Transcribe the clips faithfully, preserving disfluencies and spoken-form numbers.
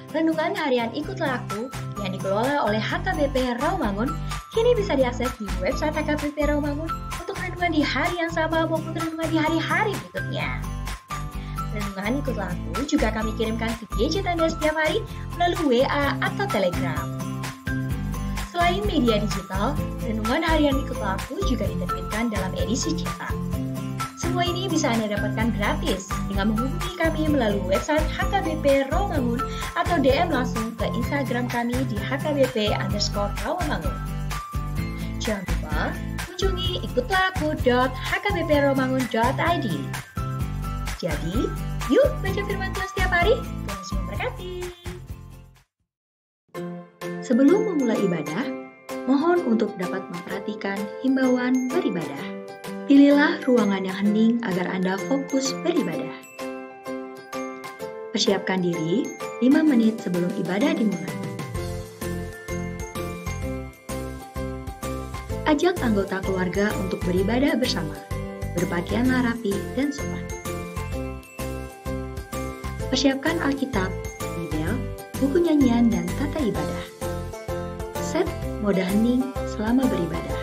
Renungan harian Ikutlah Aku yang dikelola oleh H K B P Rawamangun kini bisa diakses di website H K B P Rawamangun untuk renungan di hari yang sama maupun renungan di hari-hari berikutnya. Renungan Ikutlah Aku juga kami kirimkan ke gadget Anda setiap hari melalui W A atau Telegram. Selain media digital, renungan harian Ikutlah Aku juga diterbitkan dalam edisi cetak. Semua ini bisa Anda dapatkan gratis dengan menghubungi kami melalui website H K B P Rawamangun atau D M langsung ke Instagram kami di H K B P underscore Rawamangun. Jangan lupa kunjungi ikutlah aku dot H K B P rawamangun dot I D. Jadi, yuk baca firman Tuhan setiap hari. Tuhan Yesus memberkati. Sebelum memulai ibadah, mohon untuk dapat memperhatikan himbauan beribadah. Pilihlah ruangan yang hening agar Anda fokus beribadah. Persiapkan diri lima menit sebelum ibadah dimulai. Ajak anggota keluarga untuk beribadah bersama. Berpakaianlah rapi dan sopan. Persiapkan Alkitab, Bibel, buku nyanyian, dan tata ibadah. Set mode hening selama beribadah.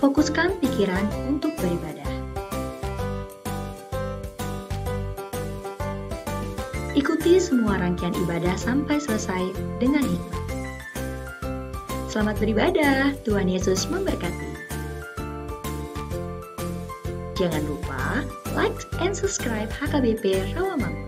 Fokuskan pikiran untuk beribadah. Ikuti semua rangkaian ibadah sampai selesai dengan hikmat. Selamat beribadah, Tuhan Yesus memberkati. Jangan lupa like and subscribe H K B P Rawamangun.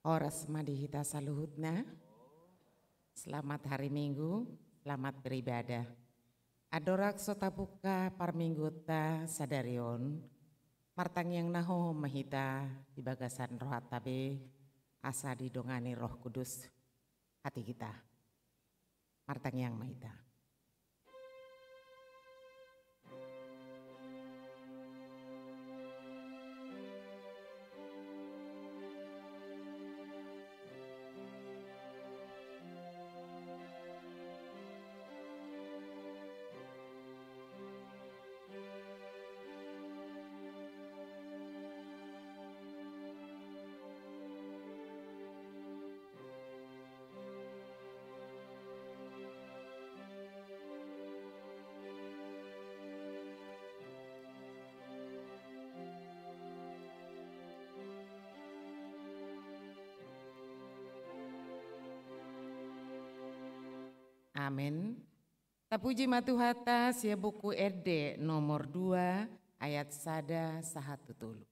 Horas ma di hita saluhutna. Selamat hari Minggu, selamat beribadah. Andorang so tabuka parmingguonta sadari on, martangiang na hohom ma hita di bagasan rohanta be, asa didongani Roh Kudus hati hita. Martangiang ma hita. Amen. Tapuji ma Tuhanta sian Buku Ende nomor dua ayat sada sahat tu tolu.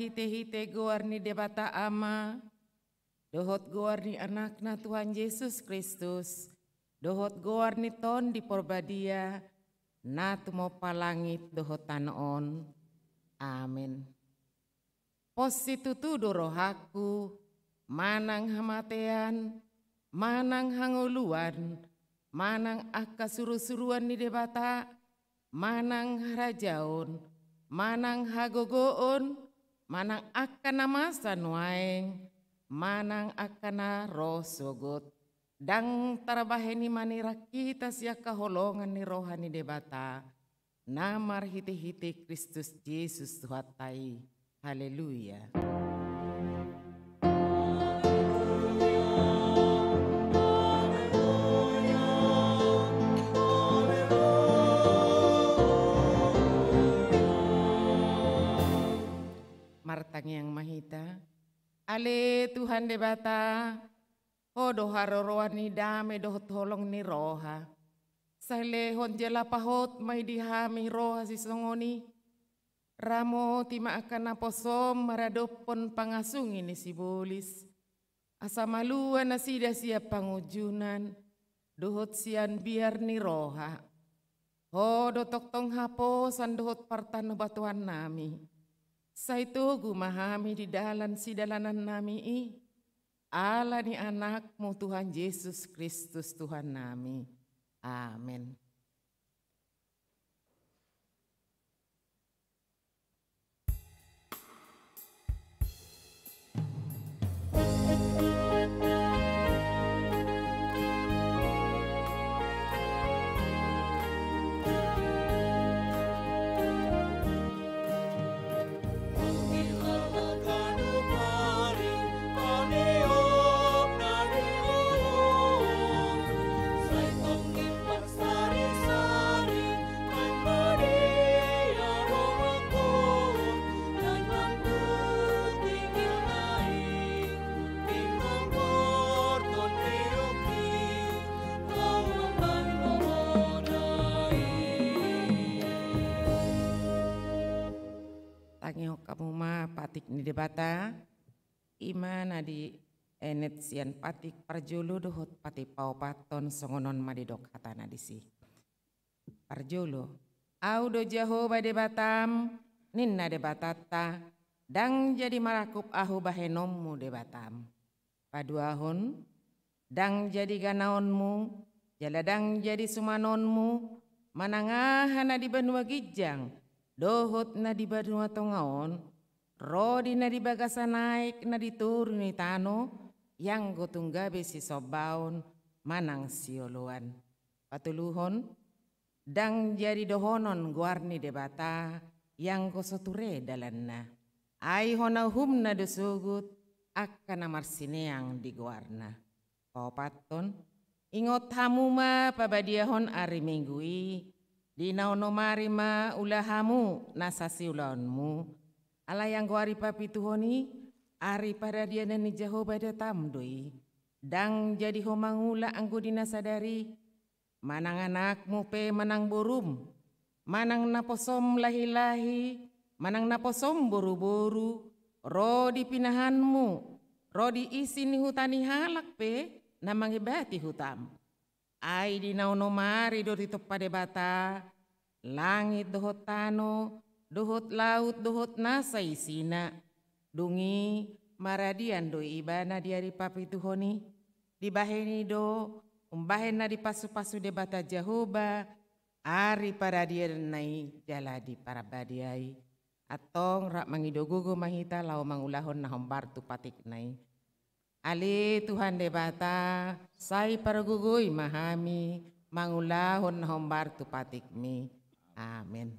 marhite-hite goar ni Debata Ama, dohot goar ni Anakna Tuhan Jesus Kristus, dohot goar ni Tondi Porbadia, na tumompa langit dohot tano on. Amen. Pos situtu do rohangku, manang hamatean, manang hangoluan, manang angka surusuruan ni Debata, manang harajaon, manang hagogoon, manang angka na masa nuaeng, manang angka na ro sogot, ndang tarbahen i manirang hita sian haholongan ni roha ni Debata, na marhite-hite Kristus Jesus Tuhanta i. Haleluya. Martangiang ma hita. Ale Tuhan Debata, Ho do haroroan ni dame dohot holong ni roha. Sai lehon jala pahot ma i di hami roha sisongon i. Ramoti ma angka naposom maradophon pangasungI ni sibolis, asa malua nasida sian pangunjunan dohot sian biar ni roha. Ho do tongtong haposan dohot partanobatoannami. Sai togu ma hami di dalan sidalanannami i, ala ni AnakMu Tuhan Jesus Kristus Tuhannami. Amen. Tangihon hamu ma patik ni Debata, i ma na dienet sian patik parjolo dohot patik paopathon, songon on ma didok hatana disi. Parjolo, Ahu do Jahowa Debatam, ninna Debatanta, ndang jadi marangkup ahu bahenonmu Debatam. Paduahon, ndang jadi ganaonmu, jala ndang jadi sumanonmu, manang aha na di banua ginjang, dohot na di banua tonga on, ro di na di bagasan aek na di toru ni tano, ianggo tung gabe sisombaon, manang sioloan. Patoluhon, ndang jadi dohonon goar ni Debata, ianggo so ture dalanna. Ai hona uhumna do sogot, angka na marsineang di goarna. Paopathon, ingot hamu ma pabadiahon ari Minggu i, di na onom ari ma ula hamu nasa siulaonmu, alai anggo ari papituhon i, ari paradianan ni Jahowa Debatam do i, ndang jadi ho mangula anggo di na sadari, manang anakmu pe manang borum, manang naposom lahilahi, manang naposom boruboru, ro di pinahanmu, ro di isi ni huta ni halak pe na mangebati hutam. Ai di na onom ari do ditompa Debata langit dohot tano, dohot laut dohot nasa isina. Dung i maradian do ibana di ari papituhon i. Dibahen i do, umbahen na dipasupasu Debata Jahowa, ari paradianna i jala diparbadia i. Antong rap mangido gogo ma hita laho mangulahon na hombar tu patikna i. Ale Tuhan Debata, sai pargogoi ma hami mangulahon na hombar tu patikmi. Amen.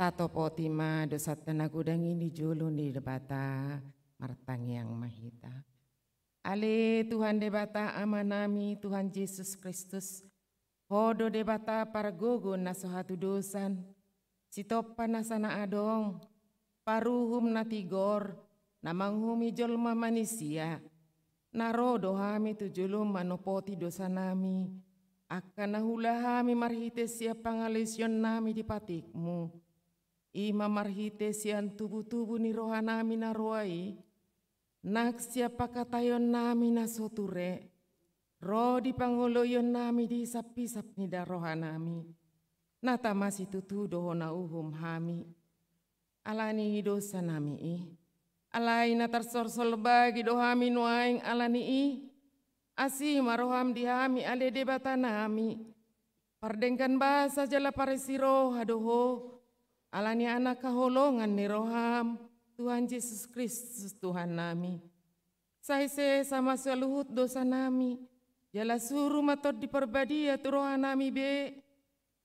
Tatopoti ma dosanta na godang i di jolo ni Debata. Martangiang ma hita. Ale Tuhan Debata Amanami, Tuhan Jesus Kristus, Ho do Debata pargogo na so hatudosan, sitompa nasa na adong, paruhum na tigor, na manguhumi jolma manisia. Na ro do hami tu jolom manopoti dosanami, angka na huula hami marhite sian pangalaosionnami di patikmu. I ma marhite sian tubutubu ni rohanami na roa i, nang sian pangkataionnami na so ture, ro di pangoloionnami di hisaphisap ni da rohanami. Na tama situtu do hona uhum hami ala ni dosanami i. Alai na tarsolsol bagi do hami nuaeng ala ni i. Asi ma roham di hami ale Debatanami. Pardenggan basa jala parisi roha do ho, ala ni Anak haholongan ni roham, Tuhan Jesus Kristus Tuhannami. Sai sesa ma saluhut dosanami, jala suru ma Tondi Parbadia tu rohanami be,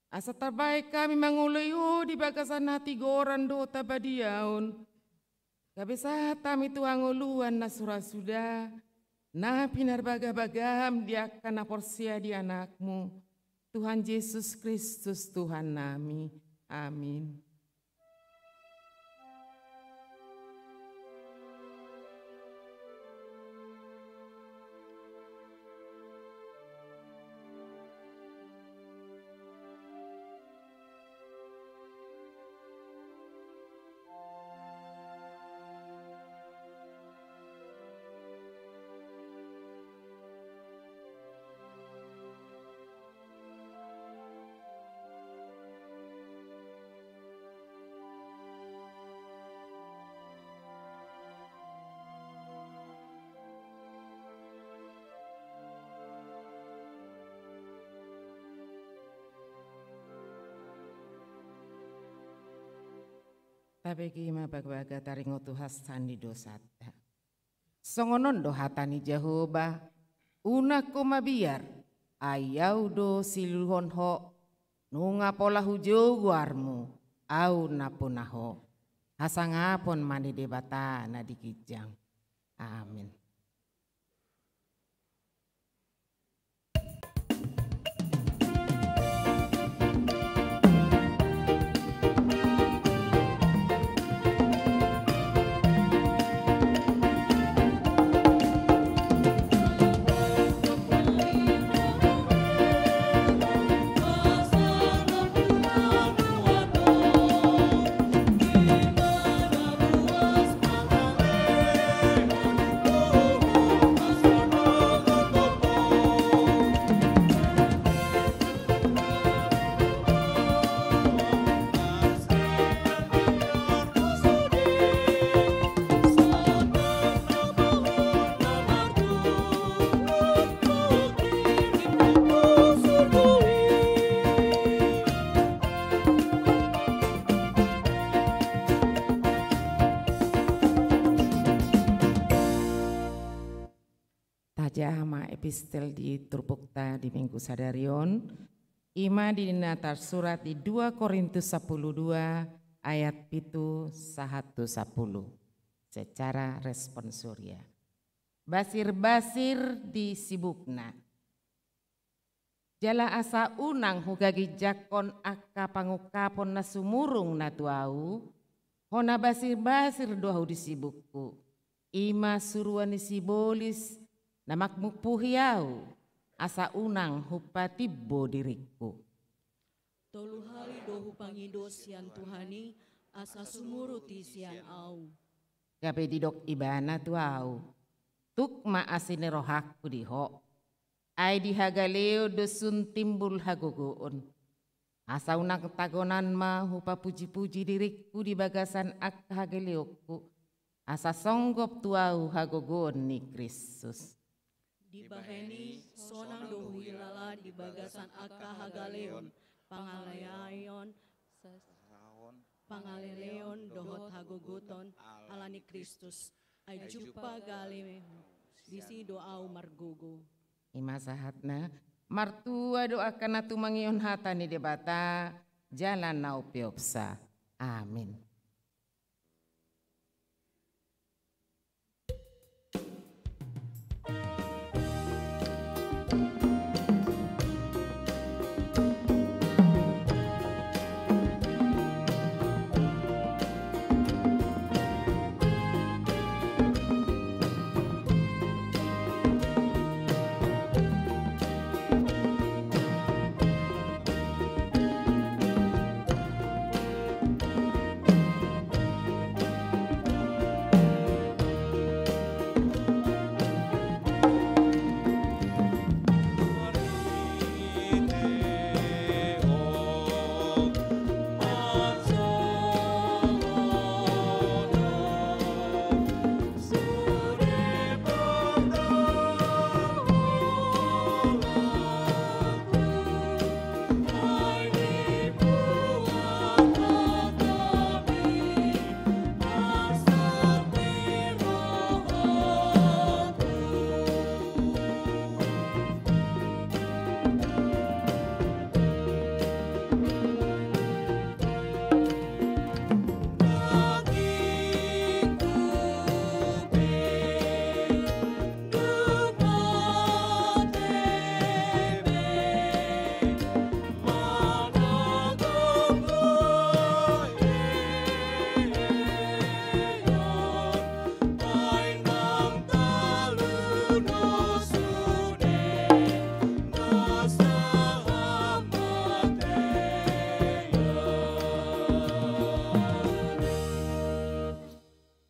asa tarbahen hami mangoloi ho di bagasan hatigoran dohot habadiaon. Gabe sahat hami tu hangoluan na so ra suda, na pinarbagabagam di angka na porsea di Anakmu, Tuhan Jesus Kristus Tuhannami. Amin. Tabege ma bagabaga taringot tu hasesaan ni dosanta. Songon on do hata ni Jahowa: Unang ho mabiar, ai Ahu do siluhon ho, nunga pola hujou goarmu, Ahu nampuna ho. Hasangapon ma ni Debata na di ginjang. Amin. Tajaha ma epistel di turpukta di Minggu sadari on, i ma di na tarsurat di dua Korintus sampulu dua ayat pitu sahat tu sampulu. Secara responsoria. Basirbasir di sibukna. Jala asa unang hugaginjanghon angka pangungkapon na sumurung na tu ahu, hona basirbasir do ahu di sibukku. I ma suruan ni sibolis na mangumpuhi ahu, asa unang hupatimbo diringku. Tolu hali do hupangido sian Tuhan i, asa sumurut i sian ahu. Gabe didok ibana tu ahu: Tuk ma asi ni rohangku di ho. Ai di hagaleon do sun timbul hagogoon. Asa unang tagonan ma hupapujipuji diringku di bagasan angka hagaleonku, asa songgop tu ahu hagogoon ni Kristus. Dibahen i, sonang do huhilala di bagasan angka hagaleon, pangalaion, pangaleleon dohot hagogoton ala ni Kristus. Ai jumpang gale, disi do ahu margogo. I ma sahatna. Martua do angka na tumangihon hata ni Debata jala na umpeopsa. Amin.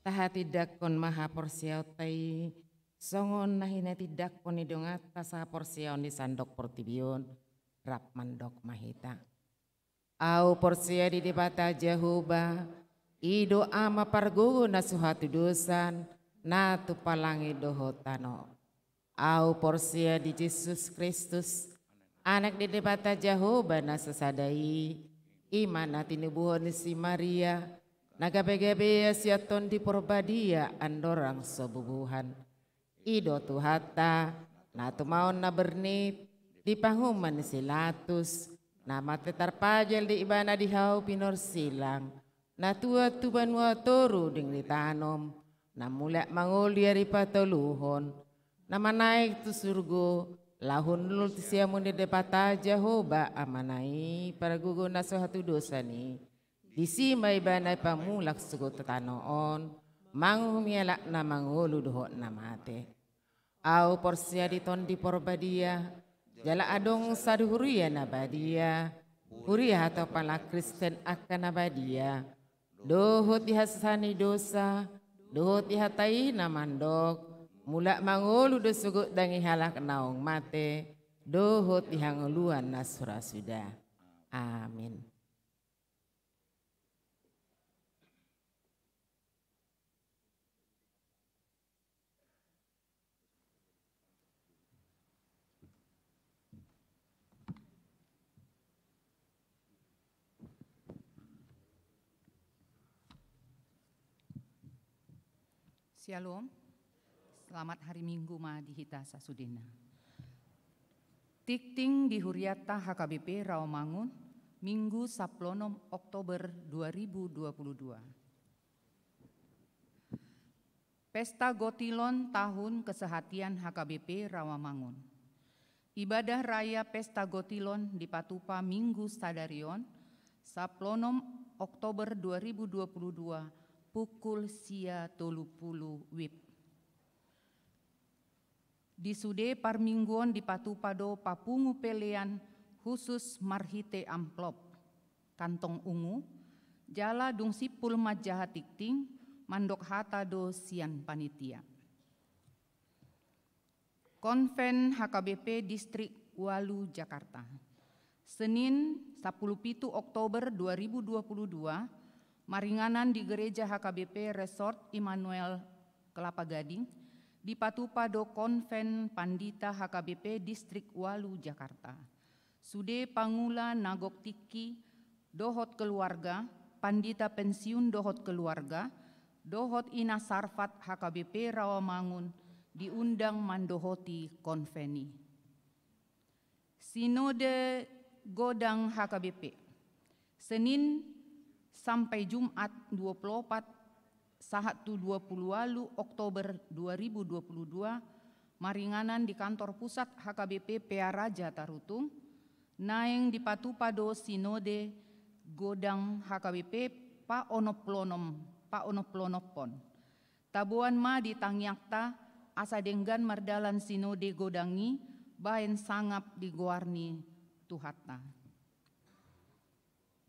Tahatindangkon ma haporseaonta i, songon na hinatindangkon ni donganta sahaporseaon di sandok portibi on, rap mandok ma hita. Ahu porsea di Debata Jahowa, i do Ama pargogo na so hatudosan, na tumpak langit dohot tano. Ahu porsea di Jesus Kristus, Anak ni Debata Jahowa na sasada i, i ma na tinubuhon ni si Maria, na gabe-gabe ia sian Tondi Porbadia andorang so bubuhan. I do Tuhanta, na tumaon na bernit, di panguhuman ni si Latus, na mate tarpajal di ibana di hau pinorsilang, na tuat tu banua toru dung ditanom, na mulak mangolu di ari patoluhon, na manaek tu surgo, laho hundul tu siamun ni Debata Jahowa Amana i, pargogo na so hatudosan i. Disi ma ibana pamulak sogot tu tano on, manguhumi halak na mangolu dohot na mate. Ahu porsea di Tondi Porbadia, jala adong sada huria na badia, huria hatop halak Kristen angka na badia, dohot di hasesaan ni dosa, dohot di hata i na mandok, mulak mangolu do sogot dang i halak naung mate, dohot di hangoluan na so ra suda. Amin. Syalom. Selamat hari Minggu ma di hita sasudena. Tingting di huriata H K B P Rawamangun, Minggu sampulu onom Oktober dua ribu dua puluh dua. Pesta Gotilon tahun kesehatian H K B P Rawamangun. Ibadah raya Pesta Gotilon dipatupa Minggu sadari on, sampulu onom Oktober dua ribu dua puluh dua, pukul sia tolu pulu wib. Di sude parmingguon dipatupa do papungu pelean khusus marhite amplop, kantong ungu, jala dung simpul manjaha tingting, mandok hata do sian panitia. Konven H K B P Distrik Walu Jakarta. Senin, sampulu pitu Oktober dua ribu dua puluh dua, maringanan di Gereja H K B P Resort Immanuel Kelapa Gading, dipatupa do konven pandita H K B P Distrik Walu Jakarta. Sude pangula na gok tingki dohot keluarga, pandita pensiun dohot keluarga, dohot ina sarfat H K B P Rawamangun diundang mandohoti konven i. Sinode Godang H K B P. Senin, sampai Jumat dua puluh opat sahat tu dua puluh ualu Oktober dua ribu dua puluh dua, maringanan di kantor pusat H K B P Pearaja Tarutung, naeng dipatupa do sinode godang H K B P paonomplonop-, paonomplonopon. Taboan ma di tangiangta, asa denggan mardalan sinode godang i baen sangap di goar ni Tuhanta.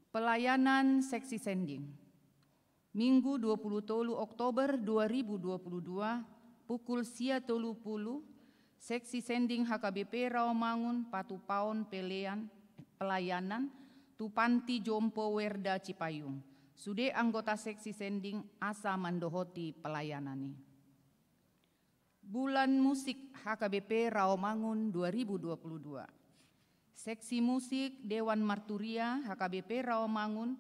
Pelayanan seksi sending. Minggu dua puluh tolu Oktober dua ribu dua puluh dua, pukul sia tolu puluh, seksi sending H K B P Rawamangun patupaon pelean-, pelayanan tu Panti Jompo Werda Cipayung. Sude anggota seksi sending asa mandohoti pelayanan i. Bulan Musik H K B P Rawamangun dua ribu dua puluh dua. Seksi musik Dewan Marturia H K B P Rawamangun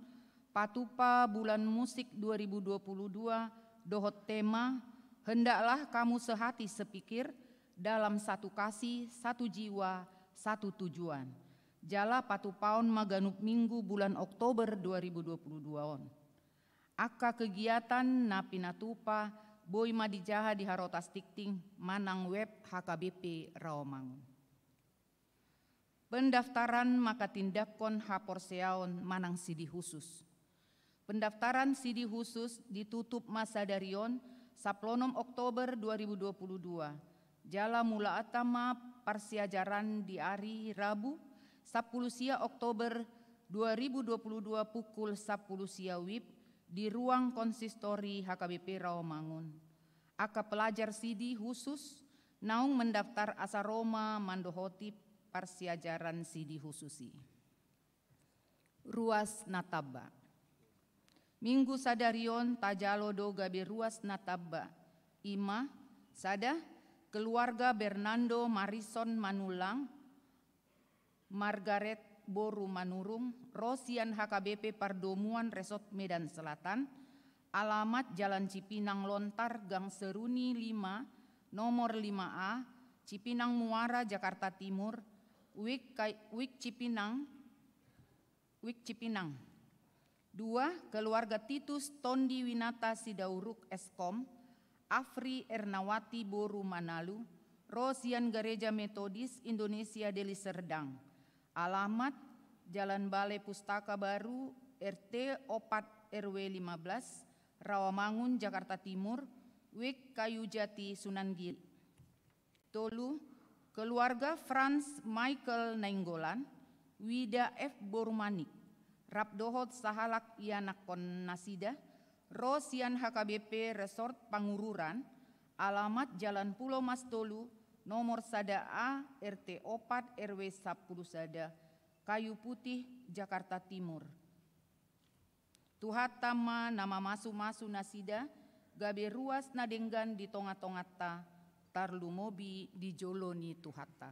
patupa Bulan Musik dua ribu dua puluh dua dohot tema, "Hendaklah kamu sehati sepikir, dalam satu kasih, satu jiwa, satu tujuan." Jala patupaon ma ganup minggu bulan Oktober dua ribu dua puluh dua on. Angka kegiatan na pinatupa boi ma dijaha di harotas tingting manang web H K B P Rawamangun. Pendaftaran manghatindanghon haporseaon manang sidi husus. Pendaftaran sidi husus ditutup ma sadari on, saplonom Oktober dua ribu dua puluh dua. Jala mulaanta ma parsiajaran di ari Rabu, sampulu sia Oktober dua ribu dua puluh dua, pukul sampulu sia wib, di ruang konsistori H K B P Rawamangun. Angka pelajar sidi husus naung mendaftar asa ro ma mandohoti parsiajaran sidi husus i. Ruas na tamba. Minggu sadari on tajalo do gabe ruas na tamba. I ma, sada, keluarga Bernardo Marison Manullang, Margaret boru Manurung, ro sian H K B P Pardomuan Resort Medan Selatan, alamat Jalan Cipinang Lontar, Gang Seruni lima, nomor lima A, Cipinang Muara, Jakarta Timur, Wik Kai-, Wik Cipinang, Wik Cipinang. Dua, keluarga Titus Tondi Winata Sidauruk S Kom, Afri Ernawati boru Manalu, ro sian Gareja Metodis Indonesia Deli Serdang. Alamat, Jalan Balai Pustaka Baru, R T opat R W lima belas, Rawamangun, Jakarta Timur, Wik Kayu Jati, Sunan Giri. Tolu, keluarga Franz Michael Nainggolan, Wida F boru Manik, rap dohot sahalak ianakhon nasida, ro sian H K B P Resort Pangururan, alamat Jalan Pulo Mas tolu, nomor sada A, R T opat, R W sampulu sada, Kayu Putih, Jakarta Timur. Tuhanta ma na mamasu-masu nasida, gabe ruas na denggan di tonga-tonganta, tarlumobi di jolo ni Tuhanta.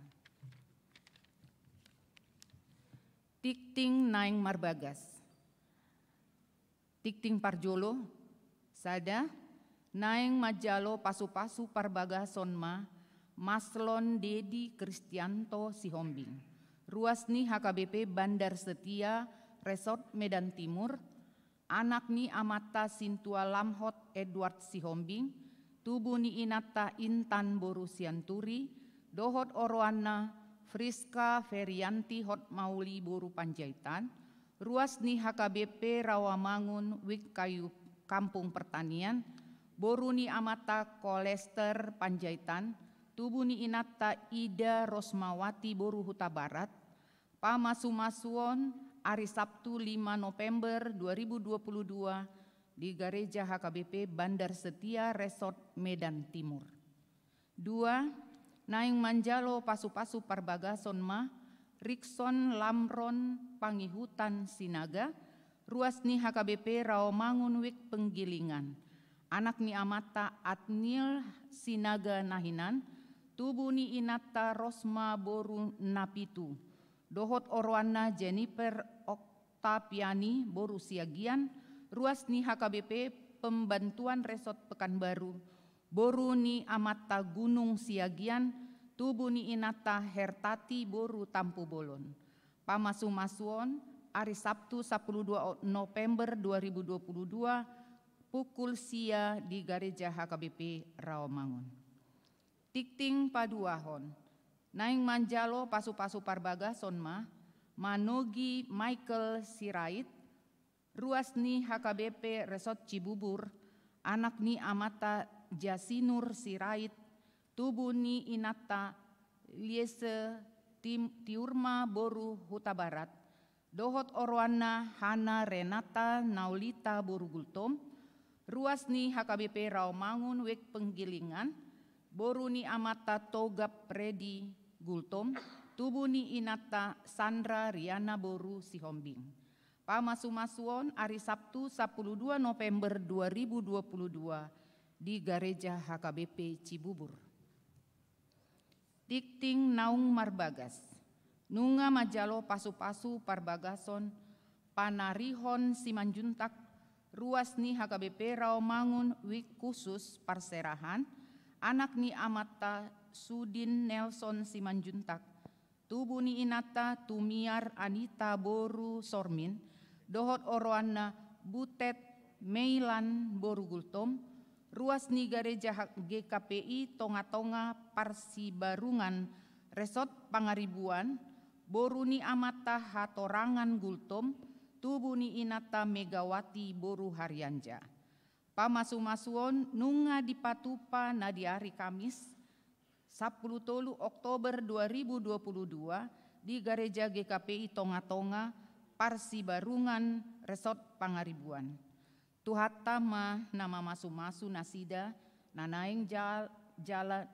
Tingting naeng marbagas. Tingting parjolo, sada, naeng manjalo pasu-pasu parbagason ma Maslon Dedi Kristianto Sihombing, ruas ni H K B P Bandar Setia Resort Medan Timur, anak ni amanta Sintua Lamhot Edward Sihombing, tubu ni inanta Intan boru Sianturi, dohot oroanna Friska Ferianti Hotmauli boru Panjaitan, ruas ni H K B P Rawamangun Wik Kayu Kampung Pertanian, boru ni amanta Kolester Panjaitan, tubu ni inanta Ida Rosmawati boru Hutabarat, pamasu-masuon ari Sabtu lima November dua ribu dua puluh dua di Gareja H K B P Bandar Setia Resort Medan Timur. Dua, naeng manjalo pasu-pasu parbagason ma Rikson Lamron Pangihutan Sinaga, ruas ni H K B P Rawamangun Wik Penggilingan, anak ni amanta Adnil Sinaga Nahinan, tubu ni inanta Rosma boru Napitu, dohot oroanna Jennifer Oktaviani boru Siagian, ruas ni H K B P Pembantuan Resort Pekanbaru, boru ni amanta Gunung Siagian, tubu ni inanta Hertati boru Tampubolon. Pamasu-masuon ari Sabtu, sampulu dua November dua ribu dua puluh dua, pukul sia di Gareja H K B P Rawamangun. Tingting paduahon, naeng manjalo pasu-pasu parbagason ma, manogi Michael Sirait, ruas ni H K B P Resort Cibubur, anak ni amanta Jasinur Sirait, tubu ni inanta Liese Tim-, Tiurma boru Hutabarat, dohot oroanna Hana Renata Naulita boru Gultom, ruas ni H K B P Rawamangun Wijk Penggilingan, boru ni amanta Togab Redi Gultom, tubu ni inanta Sandra Riana boru Sihombing. Pamasu-masuon ari Sabtu, sampulu dua November dua ribu dua puluh dua, di Gareja H K B P Cibubur. Tingting naung marbagas. Nunga manjalo pasu-pasu parbagason panarihon Simanjuntak, ruas ni H K B P Rawamangun Wijk Khusus Parserahan, anak ni amanta Sudin Nelson Simanjuntak, tubu ni inanta Tumiar Anita boru Sormin, dohot oroanna Butet Meilan boru Gultom, ruas ni Gareja H-, G K P I Tonga-tonga Parsibarungan Resort Pangaribuan, boru ni amanta Hatorangan Gultom, tubu ni inanta Megawati boru Harianja. Pamasu-masuon nunga dipatupa na di ari Kamis, sampulu tolu Oktober dua ribu dua puluh dua, di Gareja G K P I Tonga-tonga Parsibarungan Resort Pangaribuan. Tuhanta ma na mamasu-masu nasida, na naeng jal-, jala,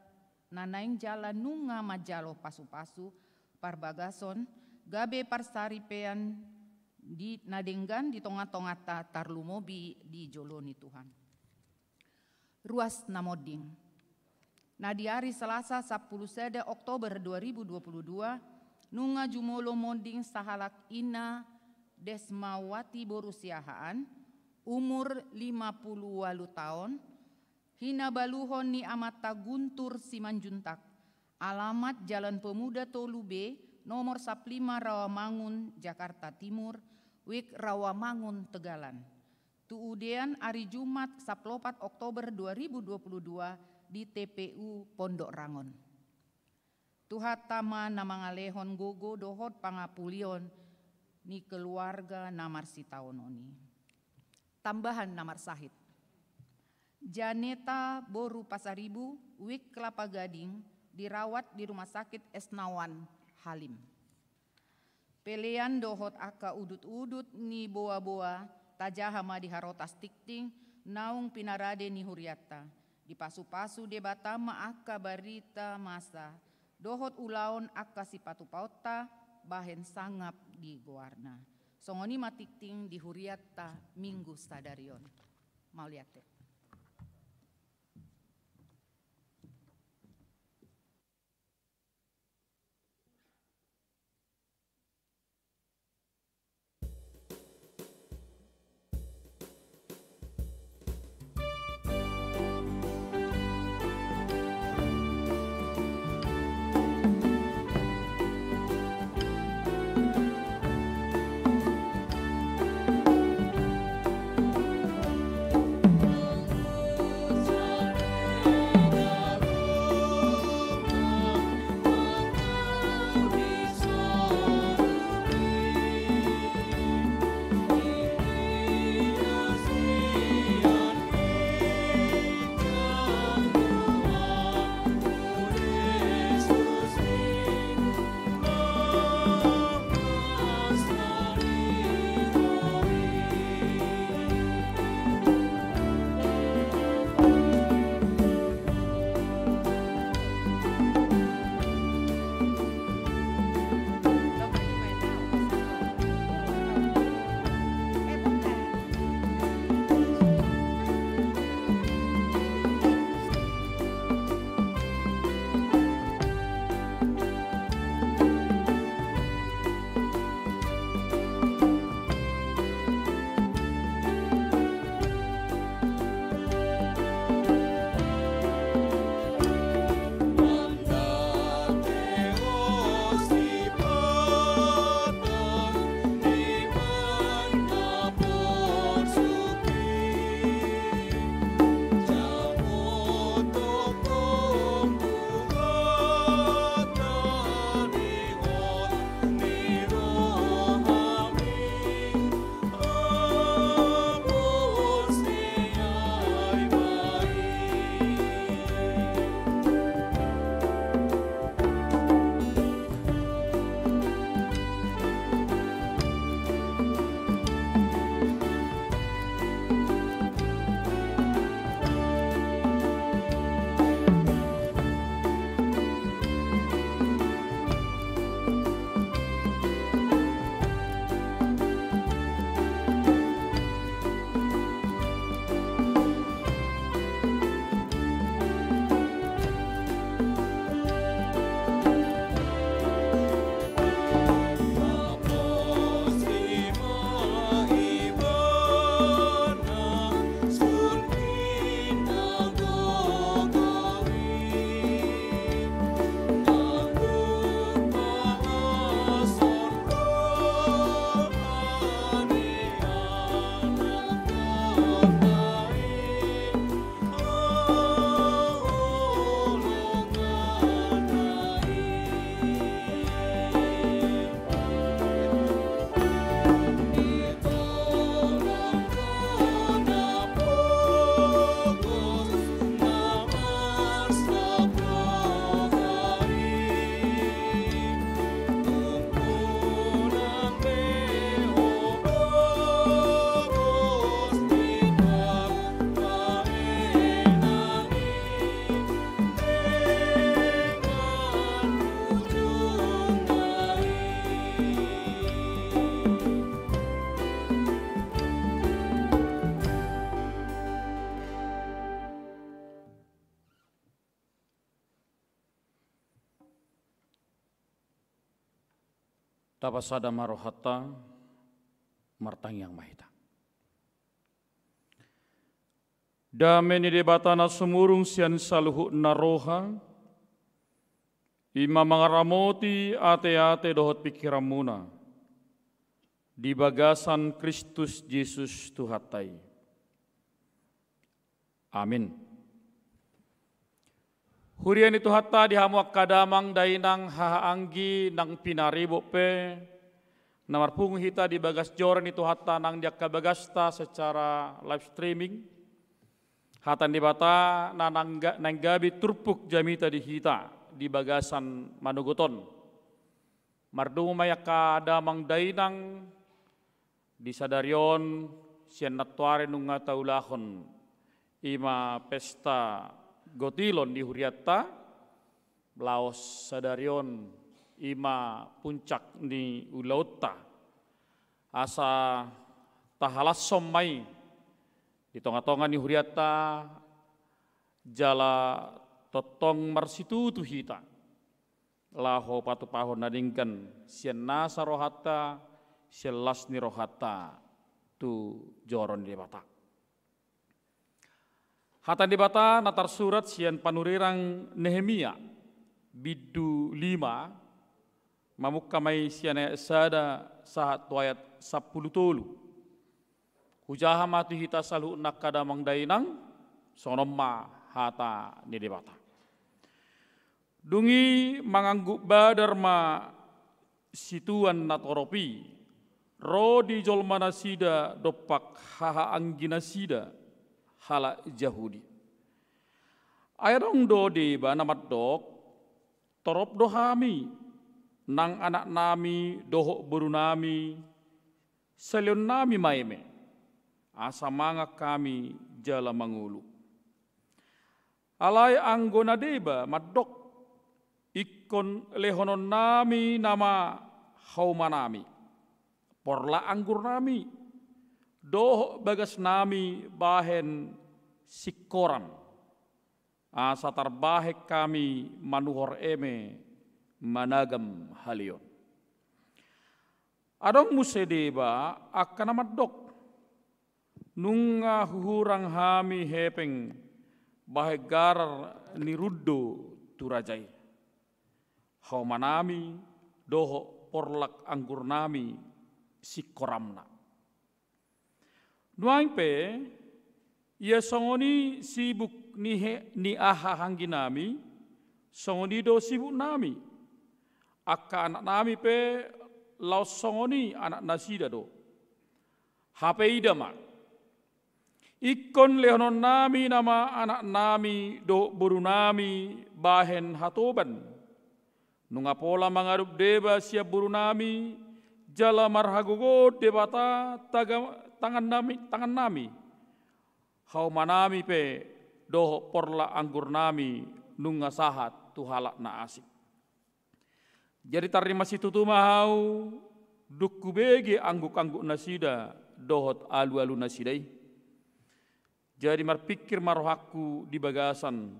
na naeng jala nunga manjalo pasu-pasu parbagason, gabe parsaripeon di na denggan di tonga-tonganta, tarlumobi di jolo ni Tuhan. Ruas na monding. Na di ari Selasa, sampulu sada Oktober dua ribu dua puluh dua, nunga jumolo monding sahalak ina Desmawati boru Siahaan, umur lima puluh ualu taon, hinabaluhon ni amanta Guntur Simanjuntak, alamat Jalan Pemuda tolu B, nomor sampulu lima Rawamangun, Jakarta Timur, Wijk Rawamangun, Tegalan. Tuudean ari Jumat, sampulu opat Oktober dua ribu dua puluh dua, di T P U Pondok Rangon. Tuhanta ma na mangalehon gogo dohot pangapulion ni keluarga na marsitaonon i. Tambahan na marsahit. Janeta boru Pasaribu, Wijk Kelapa Gading, dirawat di Rumah Sakit Isnawa Halim. Pelean dohot angka udut-udut ni boa-boa tajaha ma di harotas tingting naung pinarade ni hurianta. Dipasu-pasu Debata ma angka barita masa dohot ulaon angka sipatupaonta bahen sangap di goarna. Songon i ma tingting di hurianta Minggu sadari on. Mauliate. Tapasada ma rohanta, martangiang ma hita. Dame ni Debata na sumurung sian saluhutna roha, i ma mangaramoti ateate dohot pingkiranmuna di bagasan Kristus Jesus Tuhanta i. Amin. Huria ni Tuhanta, di hamu angka damang dainang, haha anggi nang pinaribot pe, na marpungu hita di bagas joro ni Tuhanta nang di angka bagasta secara live streaming. Hata ni Debata na nangga-, naeng gabe turpuk jamita di hita di bagasan manogot on. Mardomu ma i angka damang dainang, di sadari on sian nantoari nunga taulahon i ma pesta gotilon di hurianta, laos sadari on i ma puncak ni ulaonta. Asa tahalashon ma i di tongatonga ni hurianta, jala tongtong marsitutu hita laho patupahon na denggan sian nasa rohanta, sian las ni rohanta tu joro ni Debata. Hata ni Debata na tarsurat sian panurirang Nehemia, bindu lima, mamungka ma i sian ayat sada sahat tu ayat sampulu tolu. Hujaha ma tu hita saluhutna angka damang dainang, songon on ma hata ni Debata. Dung i mangangguk badar ma situan na torop i ro di jolmanasida dompak haha angginasida halak Jahudi. Ai adong do deba na mandok, torop do hami, nang anaknami dohot borunami, saleonnami ma eme, asa mangan hami jala mangolu. Alai anggo na deba mandok, ingkon lehononnami nama haumanami, porlak anggurnami, dohot bagasnami bahen singkoran, asa tarbahen hami manuhor eme managam haleon. Adong muse deba angka na mandok, nunga huhurang hami hepeng bahen garar ni rundo tu raja i, haumanami dohot porlak anggurnami singkoranna. Nuaeng pe, ia songon i sibuk ni he-, ni haha angginami, songon i do sibuknami. Angka anaknami pe laos songon i anaknasida do. Hape ida ma, ingkon lehononnami nama anaknami dohot borunami bahen hatoban. Nunga pola mangadopi deba sian borunami, jala marhagogoon Debata taga-, tangannami, tangannami. Haumanami pe dohot porlak anggurnami nunga sahat tu halak na asing. Jadi tarima situtu ma ahu, dung hubege angguk-angguknasida dohot alu-alunasida i. Jadi marpingkir ma rohangku di bagasan,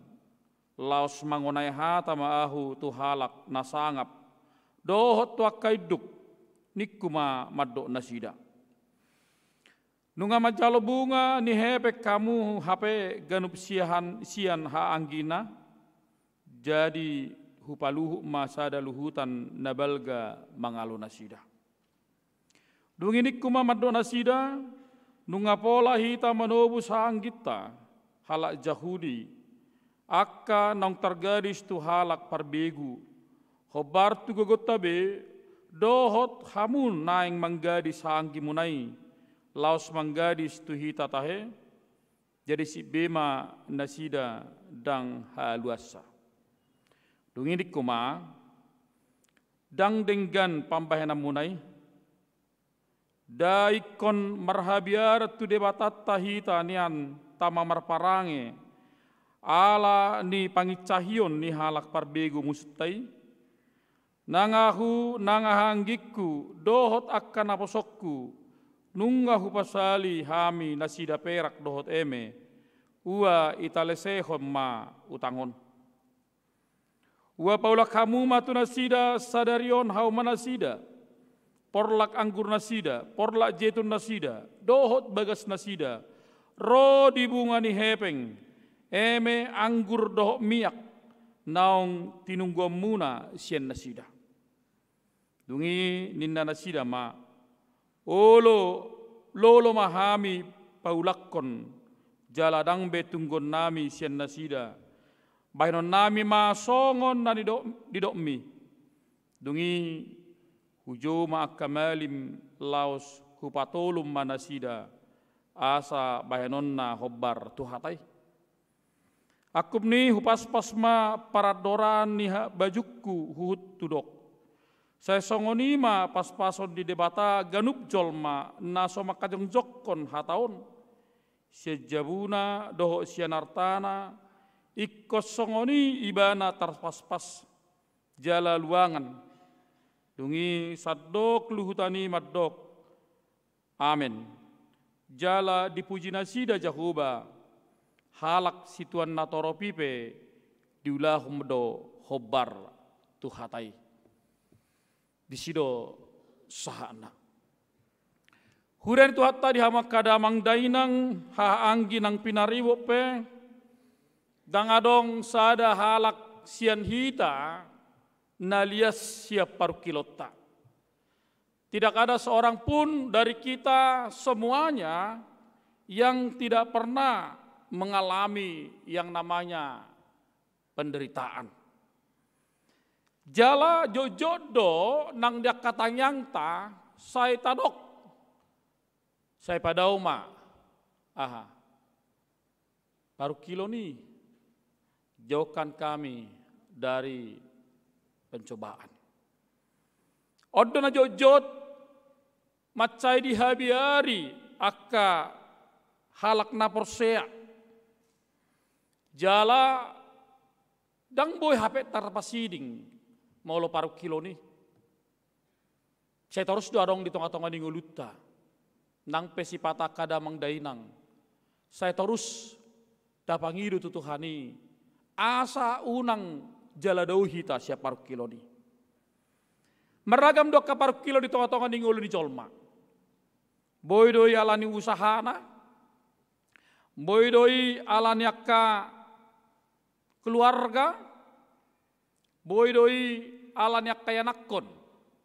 laos mangonai hata ma ahu tu halak na sangap, dohot tu angka induk, ningku ma mandok nasida. Nunga manjalo bunga ni hepeng hamu hape ganup siahan-, sian haha anggina, jadi hupaluhut ma sada luhutan na balga mangalo nasida. Dung i ningku ma mandok nasida, nunga pola hita manobus haha angginta, halak Jahudi, angka naung targadis tu halak parbegu, hombar tu gogonta be, dohot hamu naeng manggadis haha anggimuna i, laos manggadis tu hita tahe, jadi sip be ma nasida ndang haluansa. Dung i ningku ma, ndang denggan pambahenanmuna i, nda ingkon marhabiaran tu Debatanta hita nian tama marparange, ala ni pangincahion ni halak parbegu musunta i? Nang ahu, nang haha anggingku, dohot angka naposongku, nunga hupasali hami nasida perak dohot eme, ua italesehon ma utang on. Ua paulak hamu ma tu nasida sadari on haumanasida, porlak anggur nasida, porlak jetun nasida, dohot bagas nasida, ro di bunga ni hepeng, eme anggur dohot miak, naung tinungguanmuna sian nasida. Dung i ninna nasida ma, olo, lolo ma hami paulakkon, jala ndang be tungguonnami sian nasida, bahenonnami ma songon na nidok, nidokmi. Dung i hujou ma angka malim laos hupatolum ma nasida, asa bahenonna hombar tu hata i. Angkup ni hupaspas ma parandoraan ni ha-, bajungku huhut tudok. Sai songon i ma paspason ni Debata ganup jolma na so mangkajongjongkon hata on. Sian jabuna dohot sian artana, ingkon songon i ibana tarpaspas jala luangan. Dung i sandok luhutan i mandok, Amen. Jala dipuji nasida Jahowa, halak situan natorop i pe diulahon do hombar tu hata i. Disi do sahatna. Huria ni Tuhanta di hamu angka damang dainang, haha anggi nang pinaribot pe, ndang adong sada halak sian hita na lias sian parungkilonta. Tidak ada seorang pun dari kita semuanya yang tidak pernah mengalami yang namanya penderitaan. Jala jotjot do nang di angka tangiangta sai tadok, sai padao ma, aha, parungkilon i, jauhkan kami dari pencobaan. On do na jotjot mansai dihabiari angka halak na porsea. Jala ndang boi hape tarpasiding molo parungkilon i. Sai torus do adong di tongatonga ni ngolunta. Nang pe sipata angka damang dainang, sai torus tapangido tu Tuhan i, asa unang jala dao hita sian parungkilon i. Marragam do angka parungkilon di tongatonga ni ngolu ni jolma. Boi do i ala ni usahana, boi do i ala ni angka keluarga, boi do i ala ni angka ianakhon,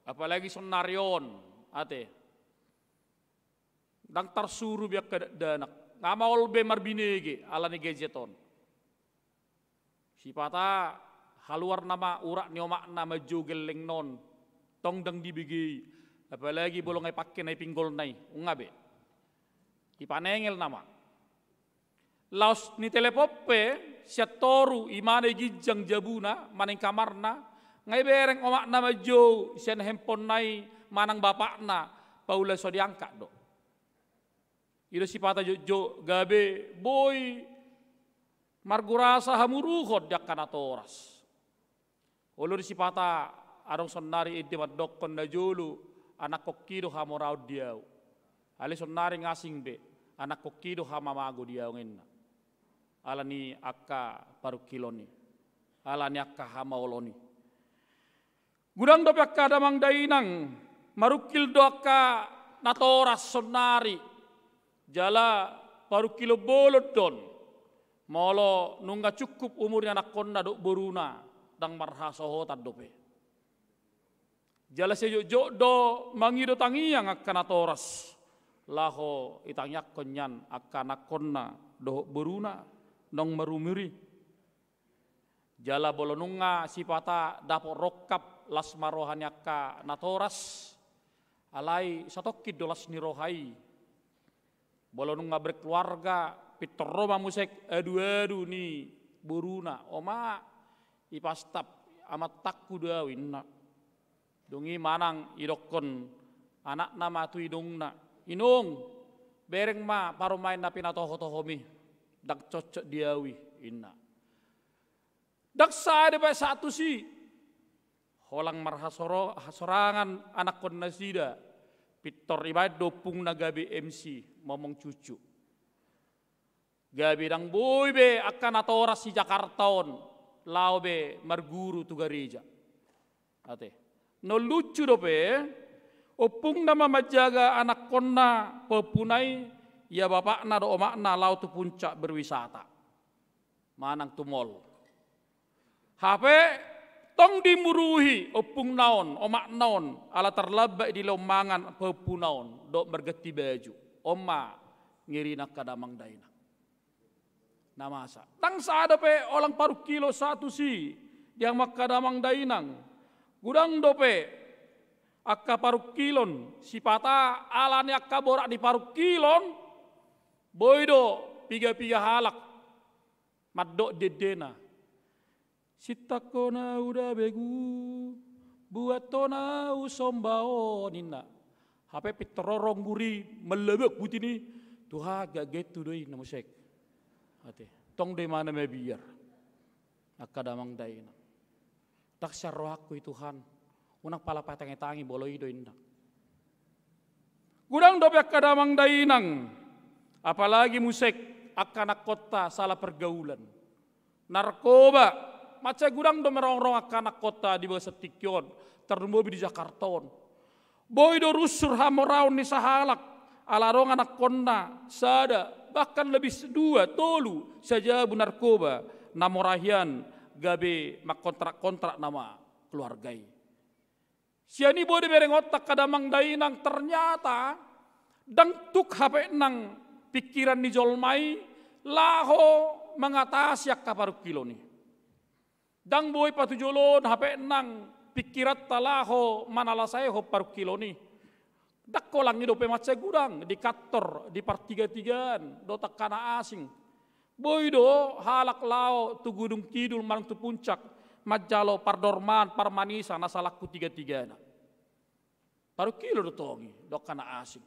apalagi saonari on, ate. Ndang tarsuru be angka da-, dakdanak. Nga maol be marbinege ala ni gadget on. Sipata haluar nama urat ni omakna manjou gellengna on. Tong ndang dibege i. Apalagi molo nga ipangke na i pinggolna i. Nunga be. Ipanengel nama. Laos nitelepon pe sian toru, imana i ginjang jabuna manang kamarna, nga ibereng omakna manjou sian handphonena i manang bapakna, paula so diangkat do. I do sipata jotjot gabe boi margurasa hamuruhon di angka natoras. Olo do sipata adong saonari ende mandokkon najolo, anakhonki do hamoraon di ahu. Alai saonari nga asing be, anakhonki do hamamago di ahu ninna. Ala ni angka parungkilon i, ala ni angka hamaolon i. Godang dope angka damang dainang, marungkil do angka natoras saonari. Jala parungkilon bolon do on. Molo nunga cukup umur ni anakhonna dohot boruna, ndang marhasohotan dope. Jala sai jotjot do mangido tangiang angka natoras, laho itangiangkon nian angka anakhonna dohot boruna naung marumur i. Jala molo nunga sipata dapot rongkap, las ma roha ni angka natoras, alai satongkin do las ni roha i. Molo nunga berkeluarga, pintor ro ma muse aduadu ni boruna, "Oma, ipastap amantangku do ahu," ninna. Dung i manang idokkon anakna ma tu inongna, "Inong, bereng ma parumaen na pinatohotohom i, ndang cocok di ahu i," ninna. Ndang sae dope sahat tusi. Holan marhasoro-, hasorangan anakhon nasida. Pintor ibaen do ompungna gabe M C, momong cucu. Gabe ndang boi be angka natoras di Jakarta on laho be marguru tu gareja. Ate. Na lucu dope, Ompungna ma manjaga anakkonna, pahompunai, ia bapakna dohot omakna laho tu puncak berwisata manang tu mall. Hape tong dimuruhi ompungna on, omakna on, ala tarlambat dilehon mangan pahompuna on dohot marganti baju. On ma ngeri ni angka damang dainang. Na masa. Ndang sadia dope holan parungkilon sahat tusi di hamu angka damang dainang. Godang dope angka parungkilon, sipata ala ni angka borat ni parungkilon, boi do piga-piga halak mandok di endena. Sintangkon ahu da begu, buathon ahu somba on, ninna. Hape pintor ro rongguri mallabak buti ni, Tuhan, gak getu do i na muse. Ate, tong do imana mabiar. Angka damang dainang. Ndang sian rohangku i Tuhan. Unang pala patangi-tangi molo i do, inna. Godang dope angka damang dainang, apalagi muse angka anakkonta salah pergaulan. Narkoba, mansai godang do merongrong angka anakkonta di bagasan tingki on, tarlumobi di Jakarta on. Boi do runsur hamoraon ni sahalak, ala adong anakkonna, sada, bahkan lebih dua, tolu, sajabu narkoba, na mora hian gabe mangkontrak-kontrak nama keluarga i. Sian i boi do berengonta angka damang dainang, ternyata ndang tuk hape nang pingkiran ni jolma i laho mangatasi angka parungkilon i. Ndang boi patujoloon hape nang pingkiranta laho manalasaihon parungkilon i. Ndang holan i dope mansai godang di kantor, di partiga-tigaan, dohot angka na asing. Boi do halak laho tu Gunung Kidul manang tu Puncak manjalo pardormaan, parmanisan, asa langku tiga-tigana. Parungkilon do tong i dohot angka na asing.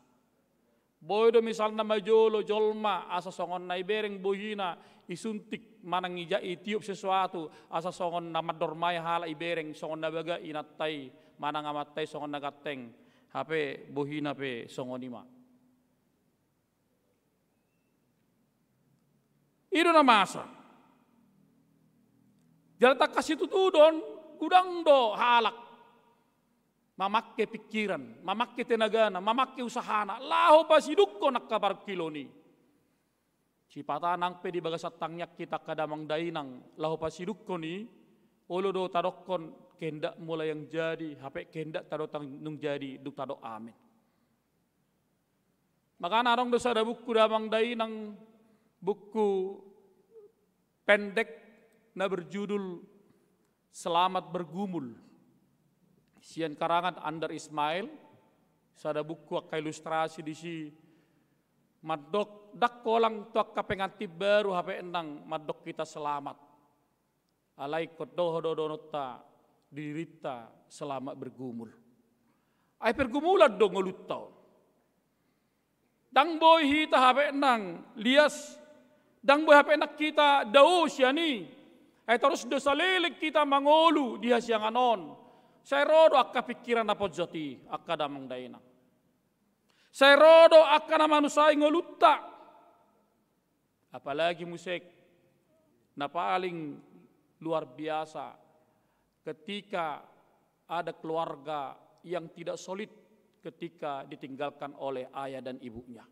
Boi do misalna manjolo jolma asa songon na ibereng bohina, isuntik manang ija-, itiup sesuatu, asa songon na mandormai halak ibereng, songon na bagak inanta i manang amanta i, songon na ganteng, hape bohina pe songon i ma. I do na masa. Jala tangkas situtu do on, godang do halak mamangke pingkiran, mamangke tenagana, mamangke usahana laho pasidungkon angka parungkilon i. Sipata nang pe di bagasan tangiang hita angka damang dainang laho pasidungkon i, olo do tadokkon kehendakMu lah yang jadi, hape kehendakta do tang-, dung jadi, dung tadok amin. Makana adong do sada buku damang dainang, buku pendek na berjudul Selamat Bergumul, sian karangan Andar Ismail, sada buku angka ilustrasi disi, mandok ndang holan tu angka pengantin baru hape nang mandok hita selamat. Alai ingkon dohot do dohononta di dirinta selamat bergumul. Ai pergumulan do ngolunta on. Ndang boi hita hape nang lias, ndang boi hape nang hita dao sian i. Ai torus do saleleng hita mangolu di hasiangan on. Sai ro do angka pingkiran na ponjot i, angka damang dainang. Sai ro do angka na manusai ngolunta. Apalagi muse na paling luar biasa ketika ada keluarga yang tidak solid ketika ditinggalkan oleh ayah dan ibunya.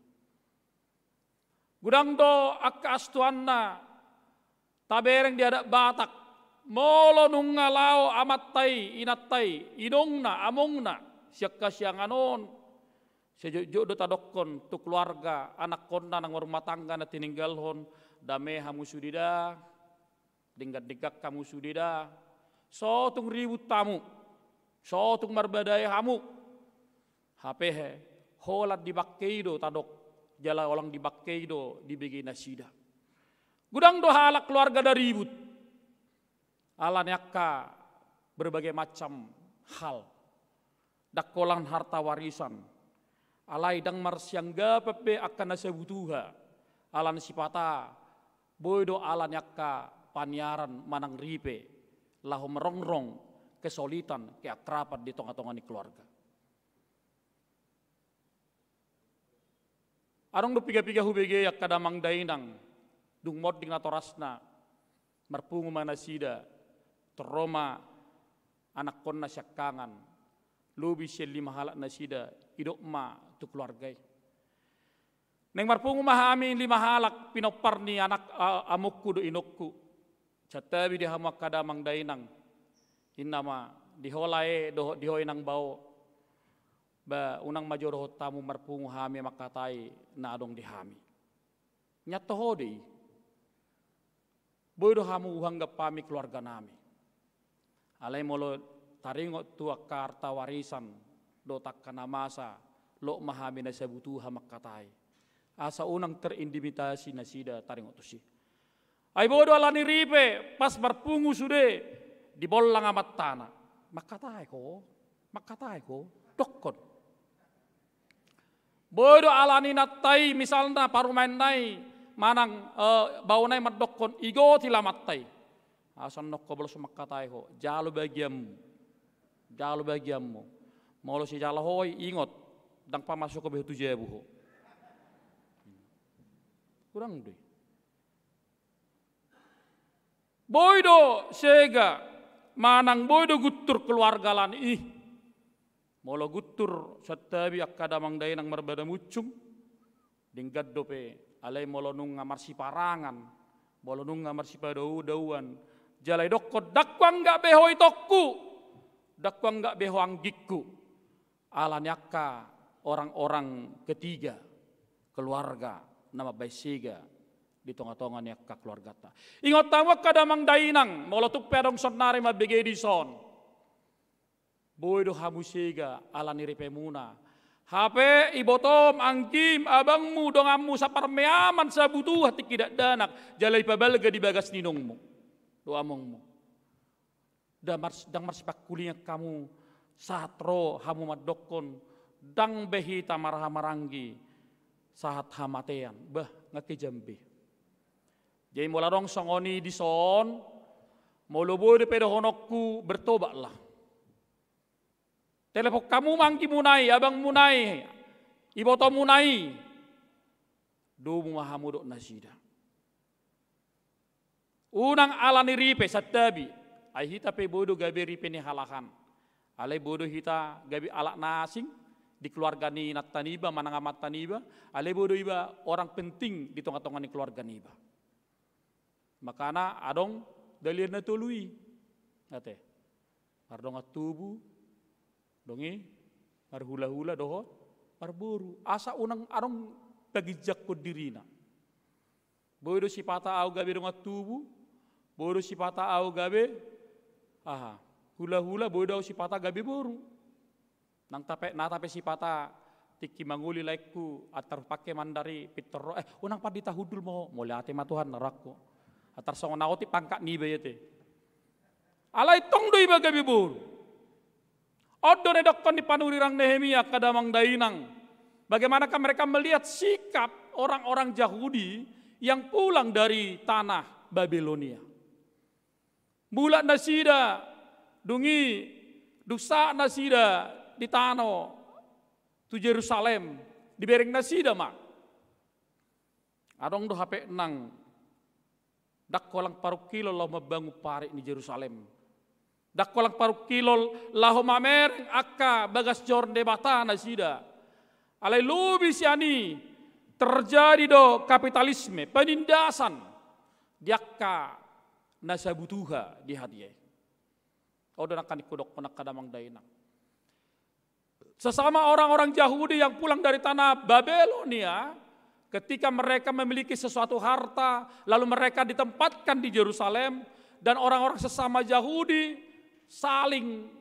Godang do angka astuanna tabereng di adat Batak, molo nunga laho amanta i, inanta i, inongna, amongna, sian hasiangan on, sejotjot do tadokkon tu keluarga, anakkonna na marrumah tangga na tininggalhon, dame hamu sude da, denggan-denggan hamu sude da, so tung ribut hamu, so tung marbadai hamu. Hape he, holan dibangke i do tadok, jala holan dibangke i do dibege nasida. Godang do halak keluarga na ribut ala ni angka berbagai macam hal. Ndang holan harta warisan. Alai ndang marsianggapan be angka na sabutuha. Ala ni sipata, boi do ala ni angka paniaran manang ripe laho marongrong kesolitan, keakraban di tonga-tonga ni keluarga. Adong do piga-piga hubege angka damang dainang, dung monding natorasna, marpungu ma nasida, torop ma anakkonna siangkangan, lobi sian lima halak nasida, idok ma tu keluarga i. Naeng marpungu ma hami lima halak pinompar ni anak, a-, amongku dohot inongku. Santabi di hamu angka damang dainang. Inna ma di ho lae dohot di ho inang bao. Ba unang ma jo dohot hamu marpungu hami mangkatai na adong di hami. Nyato ho do i. Boi do hamu huanggap hami keluarga nami. Alai molo taringot tu angka harta warisan dohot angka na masa, lot ma hami na sabutuha mangkatai. Asa unang terintimidasi nasida taringot tusi. Ai boi do ala ni ripe pas marpungu sude dibollang amantana. Mangkatai ho, mangkatai ho, dokkon. Boi do ala ni nanta i, misalna parumaenna i manang, eh, baona i mandokkon, igoti la amanta i. Asa nongko bolos mangkatai ho, jalo bagianmu. Jalo bagianmu. Molo sijalo ho i, ingot, ndang pamasuk ho be tu jabu ho. Kurang do i. Boi do sega manang boi do guntur keluarga ala ni i. Molo guntur santabi angka damang dainang marbada muncung, denggan dope, alai molo nunga marsiparangan, molo nunga marsipadao-daoan, jala idokkon, ndang huanggap be ho itongku, ndang huanggap be ho anggingku. Ala ni angka orang-orang ketiga, keluarga na mambaen sega di tonga-tonga ni angka keluarganta. Ingot hamu angka damang dainang, molo tung pe adong saonnari mambege dison. Boi do hamu sega ala ni ripemuna. Hape ibotom, anggim, abangmu, donganmu, saparmeaman, sabutuha, tingki dakdanak, jala ipabalga di bagas ni inongmu dohot amongmu. Ndang mars-, ndang marsipangkulingan hamu sahat ro hamu mandokkon, ndang be hita marhaha maranggi sahat hamatean. Bah, nga kejam be. Jadi molo adong songon i dison, molo boi dope dohononku, bertobatlah. Telepon hamu ma anggimuna i, abangmuna i, ibotomuna i. Domu ma hamu dohot nasida. Unang ala ni ripe santabi, ai hita pe boi do gabe ripe ni halak an. Alai boi do hita gabe halak na asing di keluarga ni inanta niba manang amanta niba, alai boi do iba orang penting di tonga-tonga ni keluarga niba. Makana adong dalihan na tolu i. Ate. Mardongan tubu, dung i marhula-hula dohot marboru. Asa unang adong paginjanghon dirina. Boi do sipata ahu gabe dongan tubu, boi do sipata ahu gabe, aha, hula-hula, boi do ahu sipata gabe boru. Nang tape, na tape sipata tingki mangoli laengku, antar hupangke mandari pintor ro, eh, unang pandita hundul ma ho, mauliate ma Tuhan na rohangku. Antar songon na otik pangkat niba i ate. Alai tong do iba gabe boru. On do na idokkon ni panurirang Nehemia angka damang dainang. Bagaimanakah mereka melihat sikap orang-orang Jahudi yang pulang dari tanah Babilonia. Mulak nasida, dung i, dung sahat nasida di tano, tu Jerusalem, dibereng nasida ma. Adong do hape nang, ndang holan parungkilon laho mambangun parik ni Jerusalem. Ndang holan parungkilon laho mamereng angka bagas joro ni Debata nasida. Alai lobi sian i terjadi do kapitalisme, penindasan di angka na sabutuha di hatiha i. On do nangkin hudokkon angka damang dainang. Sesama orang-orang Jahudi yang pulang dari tanah Babelonia, ketika mereka memiliki sesuatu harta, lalu mereka ditempatkan di Jerusalem, dan orang-orang sesama Yahudi saling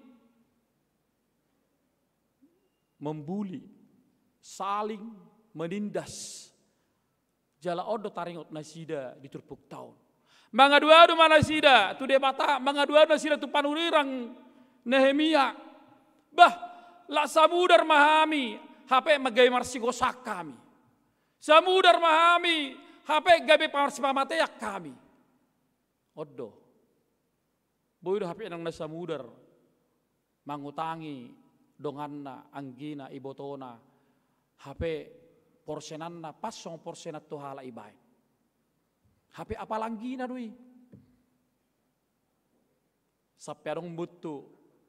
membuli, saling menindas. Jala on do taringot nasida di turpukta on. Mangadu-adu ma nasida tu Debata, mangadu-adu nasida tu panurirang Nehemia. Bah, lak samudar ma hami, hape ma gabe marsigosaan hami. Samudar ma hami, hape gabe marsipamatean hami. On do. Boi do hape nang na samudar mangutangi donganna, anggina, ibotona, hape porsenanna pas songon porsenan tu halak i baen. Hape apala anggina do i. Sampe adong buku,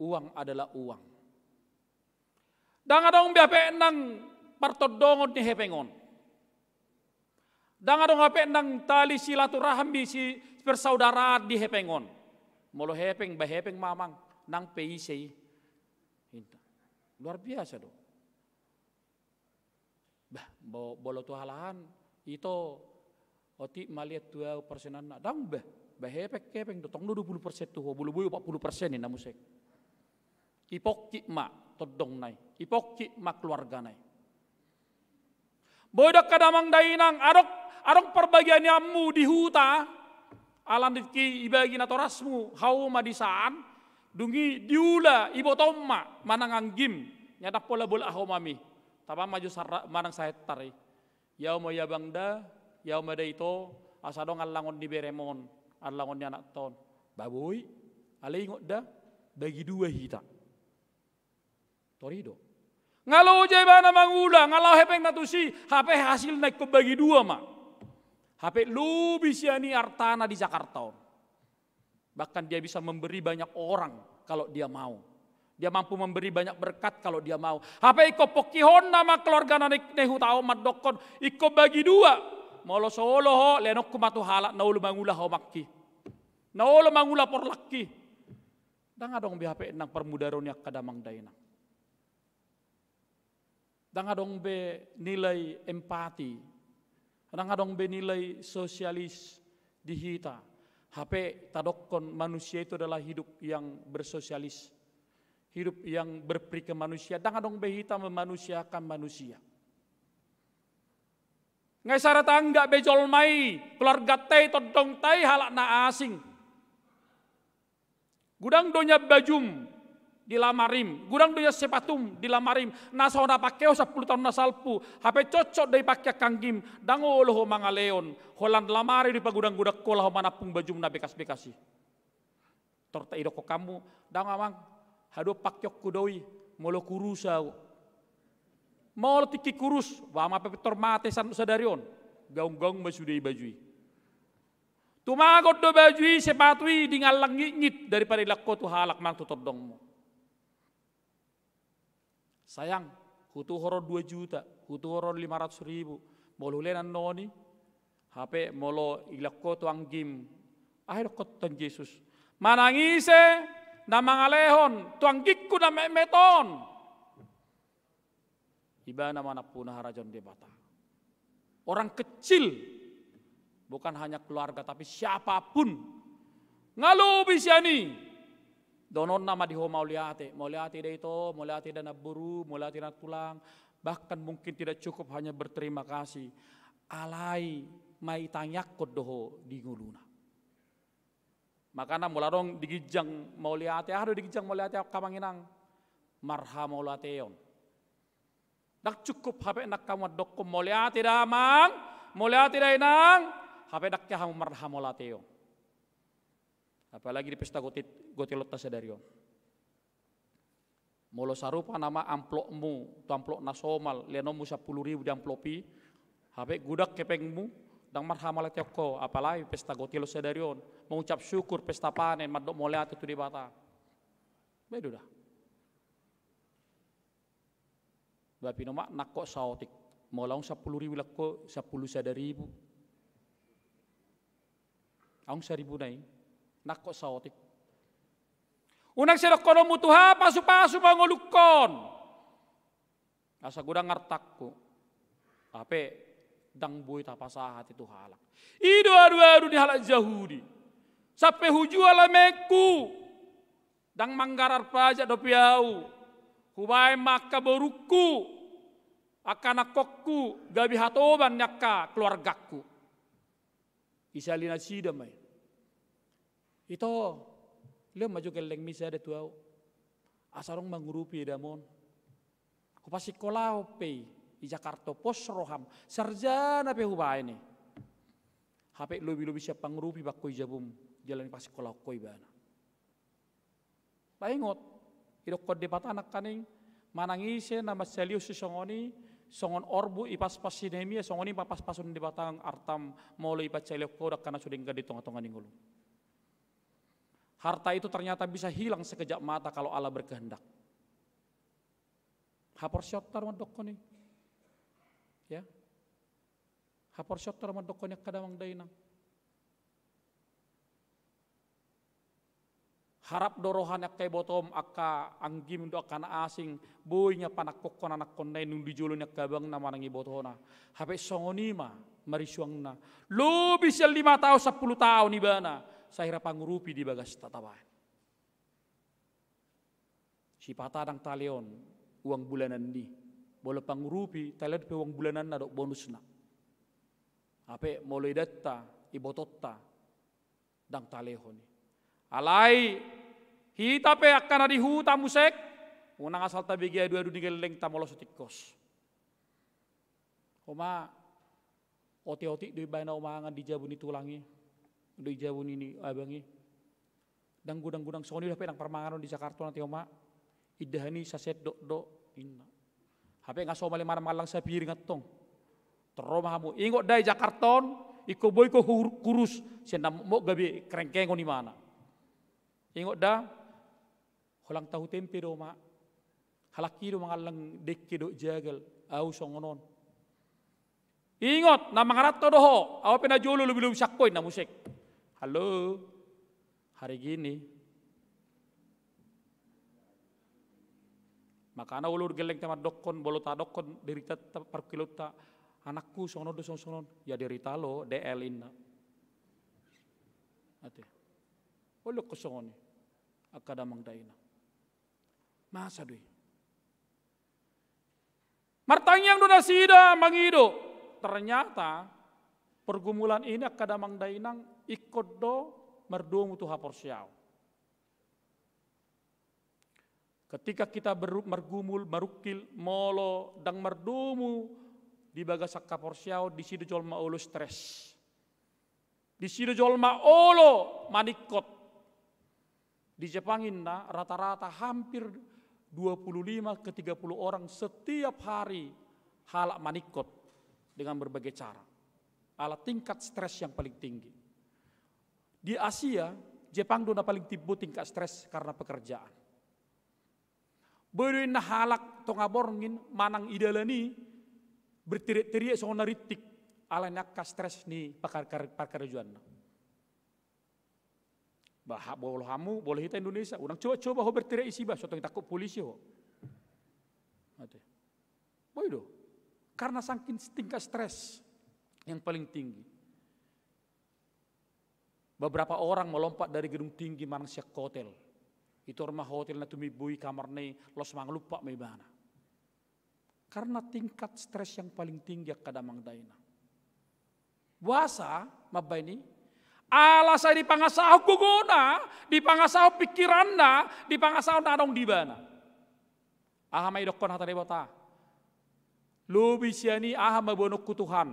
uang adalah uang. Ndang adong be hape nang partondongon ni hepeng on. Ndang adong hape nang tali silaturahmi, si persaudaraan di hepeng on. Molo hepeng, ba hepeng ma amang, nang pe ise i. Inta. Luar biasa do. Bah, bo-, molo tu halahan, ito, otik malihat tu au persenanna. Ndang bah, bah hepeng, hepeng do, tong do dua puluh persen tu ho, molo boi opat puluh persen i na muse. Ipongkit ma tondongna i, ipongkit ma keluargana i. Boi do angka damang dainang, adong, adong parbagianmu di huta, ala ni dengke ibagi natorasmu, hauma di san, dung i diula, ibotom ma, manang anggim, nyadap pola bola haumami, taba ma jo sarra-, manang sahektar i. Ia ma ia abang da, ia ma da ito, asa adong allangon ni berem on, allangon ni anakta on. Ba boi, alai ingot da, bagi dua hita. Tori do. Nga loja ibana mangula, nga laho hepengna tusi, hape hasilna ingkon bagi dua ma. Hape lobi sian i artana di Jakarta on. Bahkan dia bisa memberi banyak orang kalau dia mau. Dia mampu memberi banyak berkat kalau dia mau. Hape ingkon pongkihonna ma keluargana na i, na i huta on mandokkon, ingkon bagi dua. Molo so olo ho, leanonku ma tu halak na olo mangula haumangki. Na olo mangula porlangki. Ndang adong be hape nang parmudaron i angka damang dainang. Ndang adong be nilai empati. Ndang adong be nilai sosialis di hita. Hape tadokkon manusia itu adalah hidup yang bersosialis. Hidup yang berperikemanusiaan. Ndang adong be hita memanusiakan manusia. Nga i sara tangga be jolma i, keluargata i, tondongta i, halak na asing. Godang do nian bajum di lamarim, godang do nian sepatum di lamarim, na so na pangke ho sampulu taon na salpu, hape cocok do i pangke angka anggim, ndang olo ho mangalehon, holan lamari do i pagodang-godang ho laho manampung bajum na bekas-bekas i. Tor idokkon hamu, ndang amang, haduan pangkeonku do i, molo kurus au. Molo tingki kurus, ba ma pe pintor mate san-, sadari on, gaung-gaung ma sude i baju i. Tumagon do baju i, sepatu i, denggan langngitngit, daripada ilehon ho tu halak manang tu tondongmu. Sayang, hutuhor on dua juta, hutuhor on lima ratus ribu, molo hulean annon i, hape molo ilehon ho tu anggim, aha idokkon Tuhan Jesus? Manang ise na mangalehon tu anggingku na metmet on, ibana ma nampuna harajaon Debata. Orang kecil, bukan hanya keluarga, tapi siapapun. Nga lobi sian i. Dohononna ma di ho mauliate, mauliate da ito, mauliate da namboru, mauliate da nantulang. Bahkan mungkin tidak cukup hanya berterima kasih. Alai ma itangiangkon do ho di ngoluna. Makana molo adong di ginjang mauliate, aha do di ginjang mauliate angka amang inang? Marhamauliateon. Ndang cukup hape nang hamu mandokkon mauliate da amang, mauliate da inang, hape ndang hea hamu marhamauliateon. Apalagi di pesta gotit-, gotilonta sadari on. Molo sarupa nama amplopmu, tu amplop na somal, leanonmu sampulu ribu di amplop i, hape godang hepengmu, ndang marhamauliateon ho, apalagi pesta gotilon sadari on, mengucap syukur, pesta panen, mandok mauliate tu Debata. Boi do da. Ba pinomak nangkok saotik, molo aung sampulu ribu ilehon ho, sampulu sada ribu. Aung saribu na i, nangkok saotik. Unang sai dohononmu tu hapasu-pasu ma ngolungkon. Asa godang artangku. Hape ndang boi tapasahat i tu halak. I do adu-adu ni halak Jahudi. Sampe hujual lamenku. Ndang manggarar pajak dope au. Hubaen ma angka borungku, angka anakkonku, gabe hatoban ni angka keluargangku. Isali nasida ma i. Ito, lehon ma jo gellengmi sada tu au. Asa adong mangurupi edam on. Hupasingkolahon pe i, di Jakarta, pos roham, sarjana pe hubaen i. Hape lobi-lobi sian pangurupi bangko i jabum, jala dipasingkolahon ho ibana. Paingot, idokkon Debata nangkaning, manang ise na mansalius sisongon i, songon orbuk ipaspas si Nehemia, songon i ma paspason Debata artam molo ipansalius ho angka na so denggan di tonga-tonga ni ngolum. Harta itu ternyata bisa hilang sekejap mata kalau Allah berkehendak. Haporseaonta do mandokkon i. Ya. Haporseaonta do mandokkon i angka damang dainang. Harap do roha ni angka ibotom, angka anggim do angka na asing, boi nga panangkokhon anakhonna i dung di jolo ni angka abangna manang ibotona. Hape songon i ma marisuangna. Lobi sian lima taon, sampulu taon ibana, sai ra pangurupi di bagasta tabaen. Sipata ndang talehon uang bulanan i. Molo pangurupi, talehon pe uang bulananna dohot bonusna. Hape molo idanta, ibotonta, ndang talehon i. Alai hita pe angka na di huta muse, unang asal tabege adu-adu ni gellengta molo so tingkos. Oma, otik-otik do ibana mangan di jabu ni tulang i, di jabu ni, ni abang i. Ndang godang-godang songon i do hape nang parmanganon di Jakarta on ate, Oma. Indahan i saset dokdok, inna. Hape nga somal ibana mangallang sapiring antong. Torro ma hamu. Ingot da i Jakarta on, ingkon boi ho hur-, kurus, sian na mokmok gabe kerengkengon ibana. Ingot da, holan tahu tempe do, Oma. Halak i do mangallang dengke dohot jagal, au songon on. Ingot, na mangaranto do ho, au pe na jolo lobi-lobi sian ho, inna muse. Halo, hari gini. Makana olo do gellengta mandokkon, molo tadokkon deritanta, parungkilonta, anakku songon on do songon, songon on. Ya derita lo, D L inna. Ate. Olo ho songon i. Angka damang dainang. Masa do i. Martangiang do nasida mangido. Ternyata pergumulan ini angka damang dainang ingkon do mardomu tu haporseaon. Ketika kita beru-, margumul, marungkil, molo ndang mardomu di bagasan haporseaon, disi do jolma olo stres. Disi do jolma olo maningkot. Di Jepang inna rata-rata hampir dua puluh lima ke tiga puluh orang setiap hari halak maningkot dengan berbagai cara. Ala tingkat stres yang paling tinggi. Di Asia, Jepang do na paling timbo tingkat stres karena pekerjaan. Boi do inna halak tonga borngin manang di dalan i berteriak-teriak songon na rintik, ala ni angka stres ni pakar-, kar-, parkarejoanna. Bah, molo hamu, molo hita Indonesia, unang coba-coba ho berteriak disi bah, so tung ditangkap polisi ho. Ate. Boi do. Karena saking tingkat stres yang paling tinggi. Beberapa orang melompat dari gedung tinggi manang sian hotel. Di tor ma hotel na tumimbo i, kamarna i, laos mangalumpat ma ibana. Karena tingkat stres yang paling tinggi angka damang dainang. Boasa mambaen i? Ala sai dipangasahon gogona, dipangasahon pikiranna, dipangasahon na adong di ibana. Aha ma didokkon hata Debata? Lobi sian i aha ma boanonku Tuhan?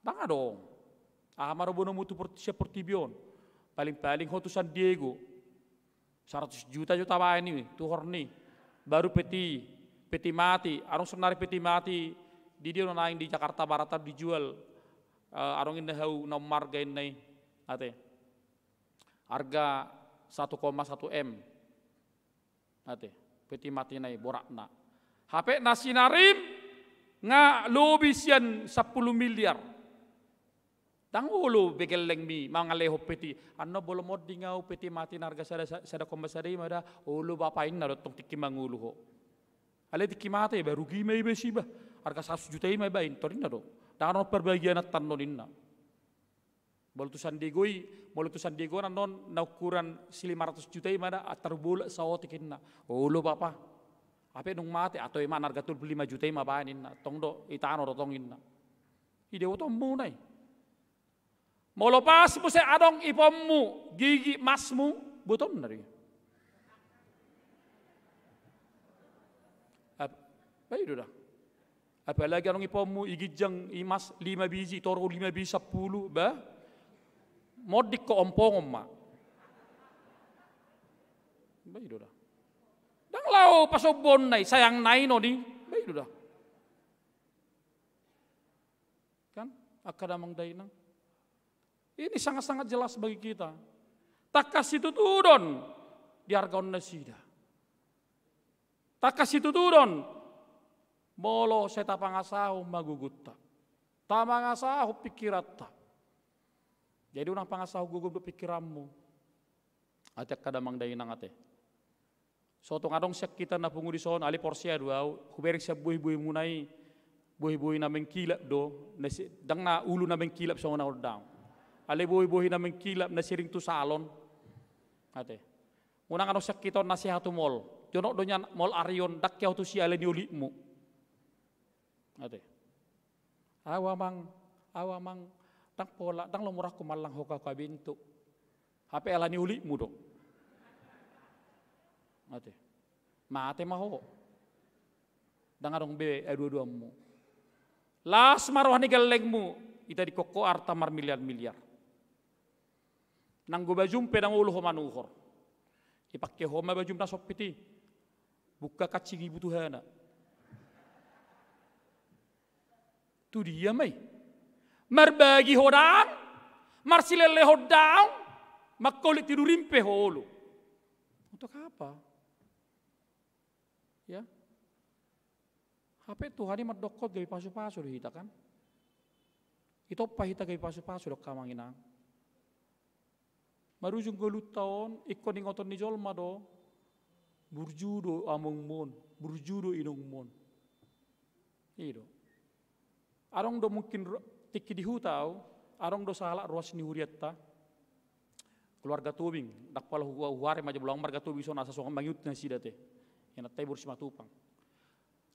Ndang adong. Aha ma do boanonmu tu por-, sian portibi on? Paling-paling ho tu San Diego. Saratus juta jo tabaen i, tuhor ni. Baru peti, peti mati. Adong saonari peti mati di dia, naeng di Jakarta Barat dijual. Eh, adong inna hau na ummarga inna i. Ate. Harga satu koma satu M. Ate, peti mati na i boratna. Hape na sinarim nga lobi sian sampulu miliar. Ndang olo be gellengmi mangalehon peti. Annon molo monding au, peti mati na harga sada, sada koma sada i ma da, olo bapa inna do tong tingki mangolu ho. Alai tingki mate ba, rugi ma iba, siba. Harga saratus juta i ma iba, intor inna do. Ndang adong parbagiananta annon inna. Molo tu San Diego i, molo tu San Diego annon na ukuran si lima ratus juta i ma da, tarubolak saotik inna. Olo bapa. Hape dung mate, atau ima na harga tolu pulu lima juta i ma baen inna. Tong do, i tano do tong inna. I dia botomuna i. Molo pas muse adong iponmu, gigi emasmu, botomna do i. Ap-, bah, i do da. Apalagi adong iponmu, i ginjang, i emas lima biji, toru lima biji, sampulu, bah. Monding ho, ompongon ma. Bah, i do da. Ndang laho pasombuonna i, sayang nai non i. Bah, i do da. Kan? Angka damang dainang. Ini sangat-sangat jelas bagi kita. Tangkas situtu do on dihargaon nasida. Tangkas situtu do on Molo sai tapangasahon ma gogonta, tamangasahon pingkiranta. Jadi unang pangasahon gogom dohot pingkiranmu. Ate angka damang dainang ate. So tung adong sian hita na pungu dison, alai porsea do au, hubereng sian bohi-bohimuna i, bohi-bohi na mengkilap do, na si-, ndang na ulu na mengkilap songon na on, daong. Alai bohi-bohi na mengkilap na sering tu salon. Ate. Unang adong sian hita on na sehat tu mall. Jonok do nian mall ari on, ndang hea hutusi alani olitmu. Ate. Au amang, au amang, ndang pola, ndang lomo rohangku mangallang hoka-hoka bentuk. Hape alani olitmu do. Ate. Mate ma ho. Ndang adong be adu-aduanmu. Las ma roha ni gellengmu, itadingkon ho arta marmiliar-miliar. Nanggo bajum pe ndang olo ho manuhor. Ipangke ho ma bajum na sompit i. Bungka kancing i butuhana. Tu dia ma i? Marbagi ho daong, marsilelehon daong, mangkolit tidurin pe ho olo. Untuk apa? Ya. Hape Tuhan i mandokkon gabe pasu-pasu do hita kan. Itompa hita gabe pasu-pasu do angka amang inang. Marujung ngolunta on, ingkon ingoton ni jolma do, burju do amongmu on, burju do inongmu on. I do. Adong do mungkin ro-, tingki di huta au, adong do sahalak ruas ni hurianta. Keluarga Tobing, ndang pola hu-, huari ma jolo, ulang marga Tobing songon asa songon mangihuthon nasida te. Inanta i boru Simatupang.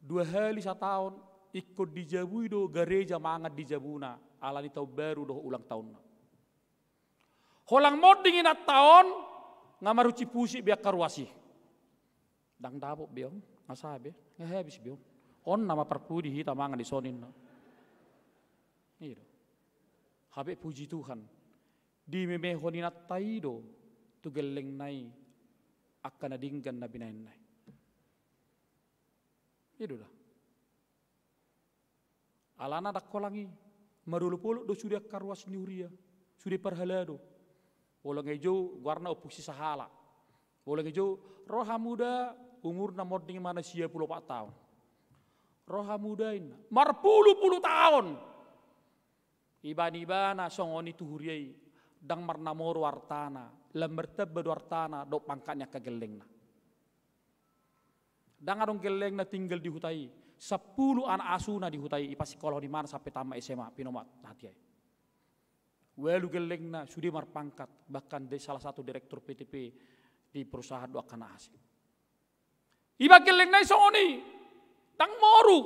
Dua hali sataon, ingkon dijabui do gareja mangan di jabuna, alani taon baru dohot ulang taonna. Holan monding inanta on, nga maruncing pusik be angka ruas i. Ndang dapot be on, nga sae be, nga habis be on. On nama parpudi hita mangan dison ninna. I do. Hape puji Tuhan. Dimemehon inanta i do, tu gellengna i, angka na denggan na binahenna i. I do da. Alana ndang holan i, marolop-olop do sude angka ruas ni huria, sude parhalado. Molo nga i jou, goarna Ompung Sisahala. Molo nga i jou, ro hamu da, umurna monding ma na sia pulu opat taon. Ro hamu da inna, marpulu-pulu taon. Ibana-ibana songon i tu huria i, ndang marnamoru artana, lam martamba do artana, dohot pangkat ni angka gellengna. Ndang adong gellengna tinggal di huta i, sampulu anak asuna di huta i, ipasikolahon ibana sampe tamat S M A, pinomat hatiha i. Ualu gellengna sude marpangkat, bahkan di salah satu direktur P T P di perusahaan do angka na asing. Iba gellengna i songon i, ndang moru.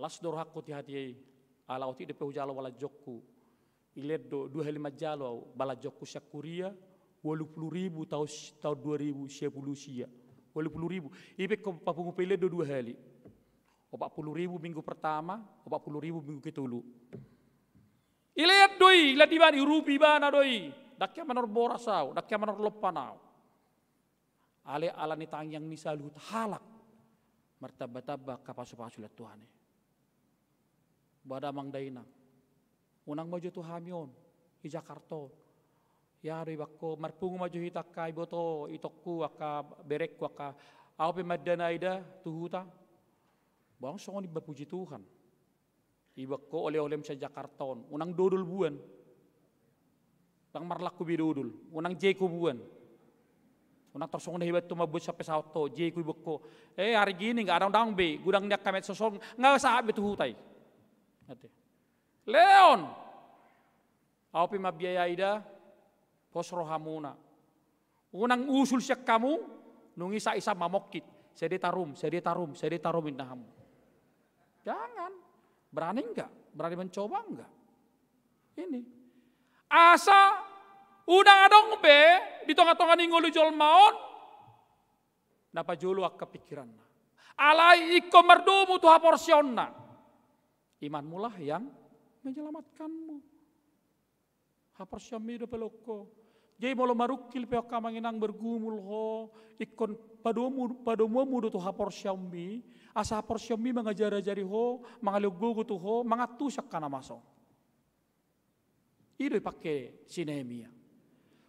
Las do rohangku tu hatiha i, ala otik dope hujalo balanjongku. Ilean do dua hali manjalo au balanjongku sian huria, ualu pulu ribu taon, taon dua ribu sia pulu sia. Ualu pulu ribu. I pe ingkon papungu pe ilean do dua hali. Opat pulu ribu minggu pertama, opat pulu ribu minggu ketolu. Ilean do i, ilean ibana, iurupi ibana do i. Ndang hea manor boras au, ndang hea manor lompan au. Alai alani tangiang ni saluhut halak, martamba-tamba angka pasu-pasu ni Tuhan i. Ba damang dainang, unang ma jo tu hami on, di Jakarta on. Ia do iba ho, marpungu ma jo hita angka iboto, itongku, angka berengku, angka, au pe mandana i da tu huta. Ba unang songon i ba, puji Tuhan. Iba ho oleh-olehmu sian Jakarta on, unang dodol buan. Ndang marlaku be dodol, unang jeko buan. Unang tor songon na hiba tu mambuat sian pesawat ho, jeko iba ho. Eh, ari gini nga adong-adong be, godang ni angka medsos on, nga sahat be tu huta i. Ate. Leon. Au pe mambiayai da, pos rohamuna. Unang usul sian hamu, nunga saisa mamongkit. Sede tarum, sede tarum, sede tarum inna hamu. Jangan. Berani enggak? Berani mencoba enggak? Ini. Asa unang adong be di tonga-tonga ni ngolu jolma on na pajolo angka pingkiranna. Alai ingkon mardomu tu haporseaonna. Imanmulah yang menyelamatkanmu. Haporseaonmi do pe lehon ho. Jadi molo marungkil pe ho angka amang inang, bergumul ho, ingkon padomu, padomuonmu do tu haporseaonmi, asa haporseaonmi mangajari-ajari ho, mangalehon gogo tu ho, mangantusi angka na masa on. I do ipangke si Nehemia.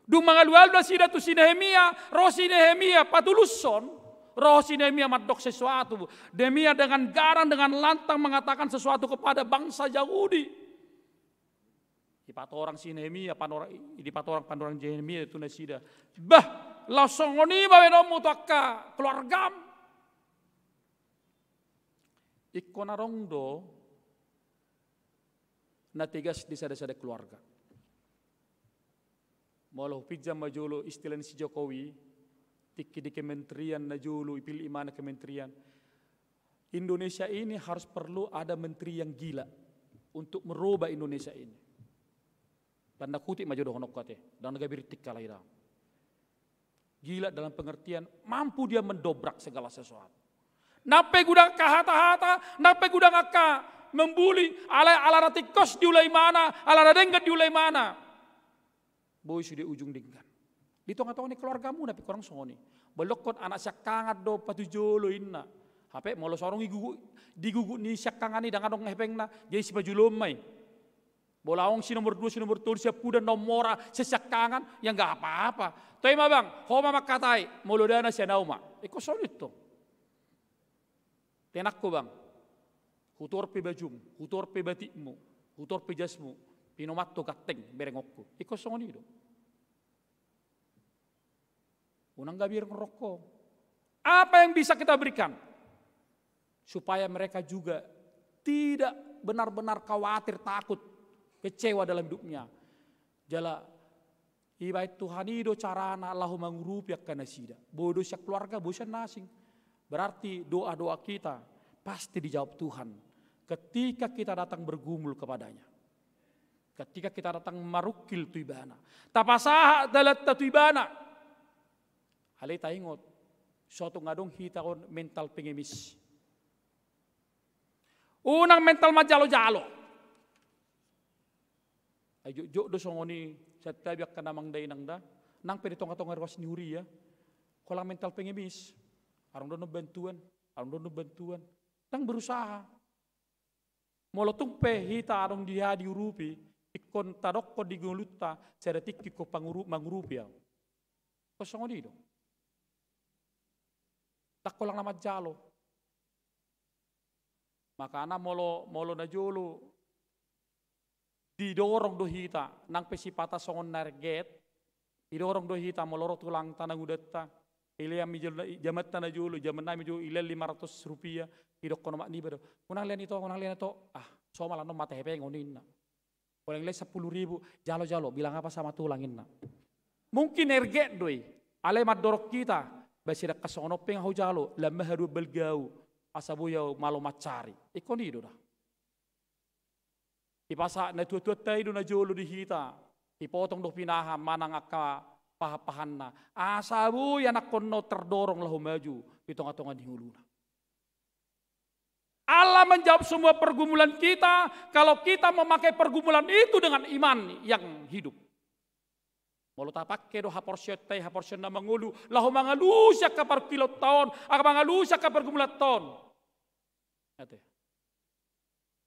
Dung mangalualu nasida tu si Nehemia, ro si Nehemia patulushon, Ro si Nehemia mandok sesuatu. Nehemia dengan garang, dengan lantang mengatakan sesuatu kepada bangsa Yahudi. Dipatorang si Nehemia, panor-, dipatorang panorang Nehemia tu nasida. Bah, laos songon i baenonmu tu angka keluargam. Ingkon adong do na tegas di sada-sada keluarga. Molo hupinjam ma jolo istilah ni si Jokowi, tingki di kementerian na jolo, ipillit imana kementerian. Indonesia ini harus perlu ada menteri yang gila untuk merubah Indonesia ini. Tanda kutip ma jo dohononku ate, ndang na gabe rintik halai da. Gila dalam pengertian mampu dia mendobrak segala sesuatu. Nang pe godang angka hata-hata, nang pe godang angka membuli, ala, ala na tingkos diula imana, ala na denggan diula imana. Boi sude ujung denggan. Di tonga-tonga ni keluargamuna pe ingkon songon i. Molo dokkon anak siangkangan do patujolo inna. Hape molo so adong i gugu-, di gugut ni siangkangan i ndang adong hepengna, jadi sipajoloon ma i. Molo adong si nomor dua, si nomor tolu, siampudan na ummora sian siangkangan, ya nggak apa-apa. Toe ma bang, ho ma mangkatai, molo dana sian au ma. Ingkon songon i tong. Tenang ho bang, hutor pe bajum, hutor pe batikmu, hutor pe jasmu, pinomat ho ganteng berengonku. Ingkon songon i do. Unang gabe irong rokko. Apa yang bisa kita berikan? Supaya mereka juga tidak benar-benar khawatir, takut, kecewa dalam hidupnya. Jala ibaen Tuhan i do carana laho mangurupi angka nasida. Boi do sian keluarga, boi sian na asing. Berarti doa-doa kita pasti dijawab Tuhan ketika kita datang bergumul kepada-Nya. Ketika kita datang marungkil tu Ibana, tapasahat dalanta tu Ibana. Alai taingot, so tung adong hita on mental pengemis. Unang mental manjalo-jalo. Ai jotjot do songon i, santabi angka damang dainang da, nang pe di tonga-tonga ruas ni huria, holan mental pengemis. Adong do annon bantuan, adong do annon bantuan. Ndang berusaha. Molo tung pe hita adong di aha diurupi, ingkon tadokkon di ngolunta, sada tingki ingkon panguru-, mangurupi au. Ingkon songon i do. Ndang holan na manjalo. Makana molo, molo na jolo didorong do hita, nang pe sipata songon na erget, didorong do hita molo ro tulangta nangudanta, ilean ma jolo, jamanta na jolo, jaman nami jolo, ilean lima ratus rupiah, didokkon omak niba do. Unang lean i to, unang lean i to. Ah, somal annon mate hepengon ninna. Paling lean sampulu ribu, jalo, jalo, bilang apa sama tulang ninna. Mungkin erget do i, alai mandorong hita, ba sai dangka songon on pe nga hujalo, lam ma haduan balga au, asa boi au malo mansari. Ingkon i do da. Dipasahat natua-tuanta i do na jolo di hita, dipotong do pinahan manang angka pahan-pahanna. Asa boi anakkonna on terdorong laho maju di tonga-tonga ni ngoluna. Allah menjawab semua pergumulan kita kalau kita memakai pergumulan itu dengan iman yang hidup. Molo tapangke do haporseaonta i, haporseaon na mangolu, laho mangalusi angka parungkilonta on, angka mangalusi angka pergumulanta on. Ate.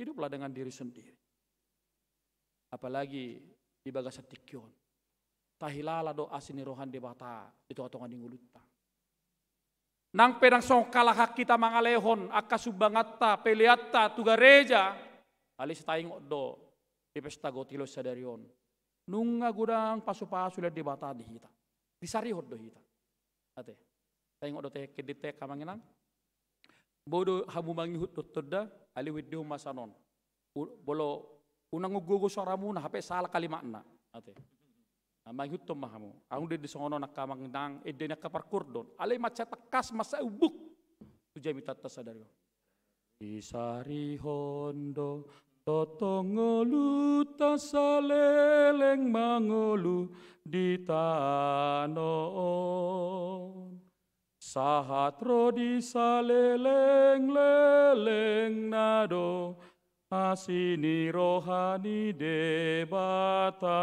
Hiduplah dengan diri sendiri. Apalagi di bagasan tingki on. Tahilala do asi ni roha ni Debata di tonga-tonga ni ngolunta. Nang pe ndang songon halak hita mangalehon angka sumbanganta, peleanta tu gareja, alai sai taingot do di pesta gotilo sadari on. Nunga godang pasu-pasu lean Debata di hita. Disarihon do hita. Ate. Taingot do te, kedin te, amang inang. Boi do hamu mangihut dohot tonda, alai huendehon ma sian on. U-, molo unang unggu-unggu soaramuna, hape sala kalimatna. Ate. Mangihuthon ma hamu. Adong do ende songon on angka amang inang, ende ni angka parkurdon. Alai mansai tangkas, mansai umbuk tu jamitanta sadari on. Disarihon do tongtong ngolunta saleleng mangolu di tano on. Sahat ro di saleleng-lelengna do asi ni roha ni Debata.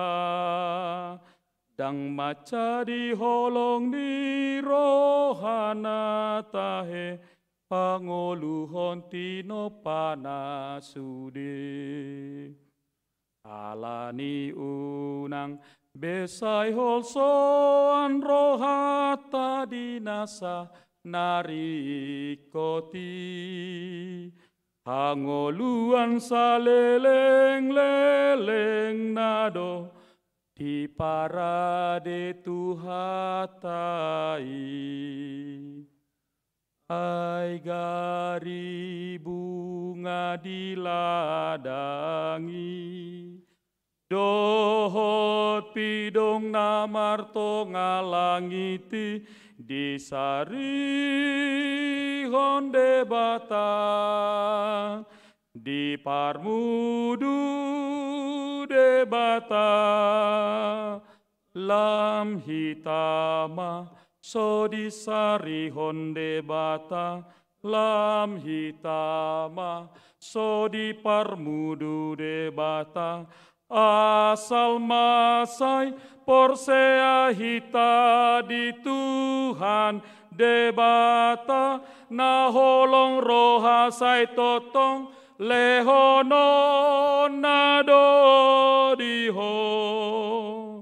Ndang manjadi holong ni rohana tahe pangoluhon tinompana sude. Alani unang be sai holsoan rohanta di na sa na ringkot i. Hangoluan salelenglelengna do diparade Tuhanta i. Ai gari bunga di ladang i, dohot pidong na martonga langit i, disarihon Debata, diparmudu Debata. Lam hita ma so disarihon Debata, lam hita ma so diparmudu Debata, asal ma sai porsea hita di Tuhan Debata, na holong roha sai tongtong lehononna do di ho.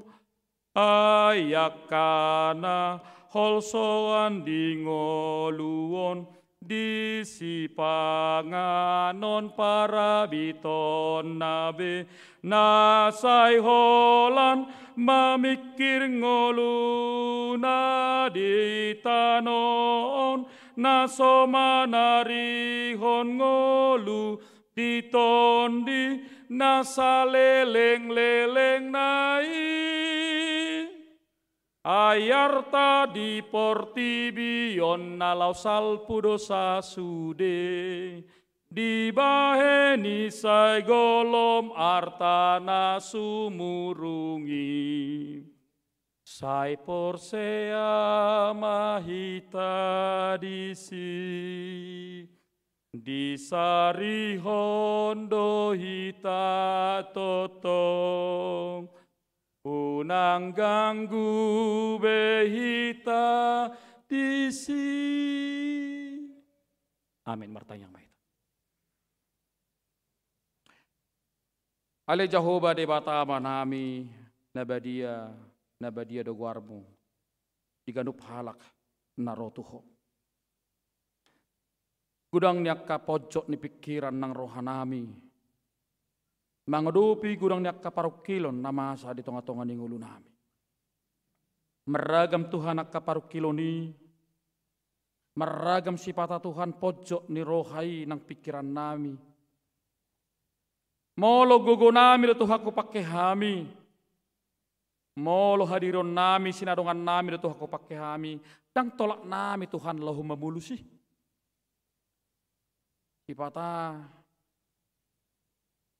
Ai angka na holsoan di ngolu on, di sipanganon parabitonna be, na sai holan mamingkir ngoluna di tano on, na so manarihon ngolu di tondi na salelenglelengna i. Ai arta di portibi on na laho salpu do sasude, dibahen i sai golom arta na sumurung i. Sai porsea ma hita disi, disarihon do hita tongtong, unang ganggu be hita disi. Amin. Martangiang ma hita. Ale Jahowa Debata Amanami, na badia, na badia do goarmu di ganup halak na ro tu ho. Godang ni angka ponjot ni pingkiran nang rohanami mangadopi godang ni angka parungkilon na masa di tongatonga ni ngolunami. Marragam Tuhan angka parungkilon i, marragam sipata Tuhan ponjot ni roha i nang pingkirannami. Molo gogonami do Tuhan hupangke hami, molo hadirionnami sinadongannami do Tuhan hupangke hami, ndang tolapnami Tuhan laho mamolus i. Sipata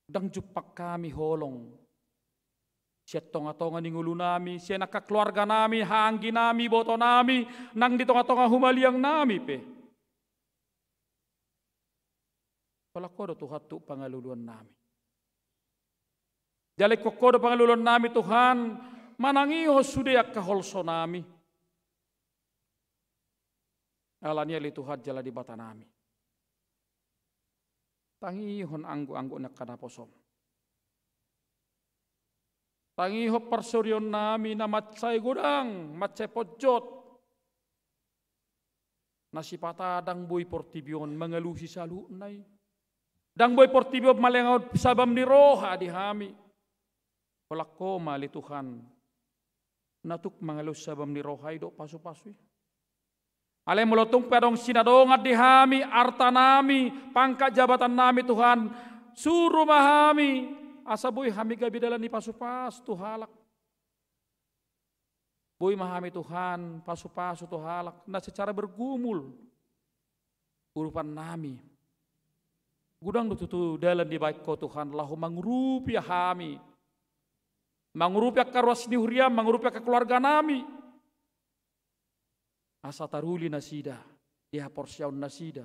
ndang jumpang hami holong sian tongatonga ni ngolunami, sian angka keluarganami, haangginami, ibotonami, nang di tongatonga humaliangnami pe. Holan ho do Tuhan tuk pangaluluannami. Jala ingkon ho do pangaluluannami Tuhan, manangihon sude angka holsonami. Alani i ale Tuhan jala Debatanami, tangihon anggo-anggo ni angka naposom. Tangihon parsorionnami na mansai godang, mansai ponjot. Na sipata ndang boi portibi on mangalusi saluhutna i. Ndang boi portibi on mangalehon sabam ni roha di hami. Holan ho ma ale Tuhan, na tuk mangalehon sabam ni roha i dohot pasupasu i. Alai molo tung pe adong sinadongan di hami, artanami, pangkat jabatannami Tuhan, suru ma hami, asa boi hami gabe dalan ni pasupasu tu halak. Boi ma hami Tuhan pasupasu tu halak na secara bergumul urupannami. Godang do tutu dalan dibahen ho Tuhan laho mangurupi hami, mangurupi angka ruas ni huriam, mangurupi angka keluarganami. Asa taruli nasida di haporseaon nasida.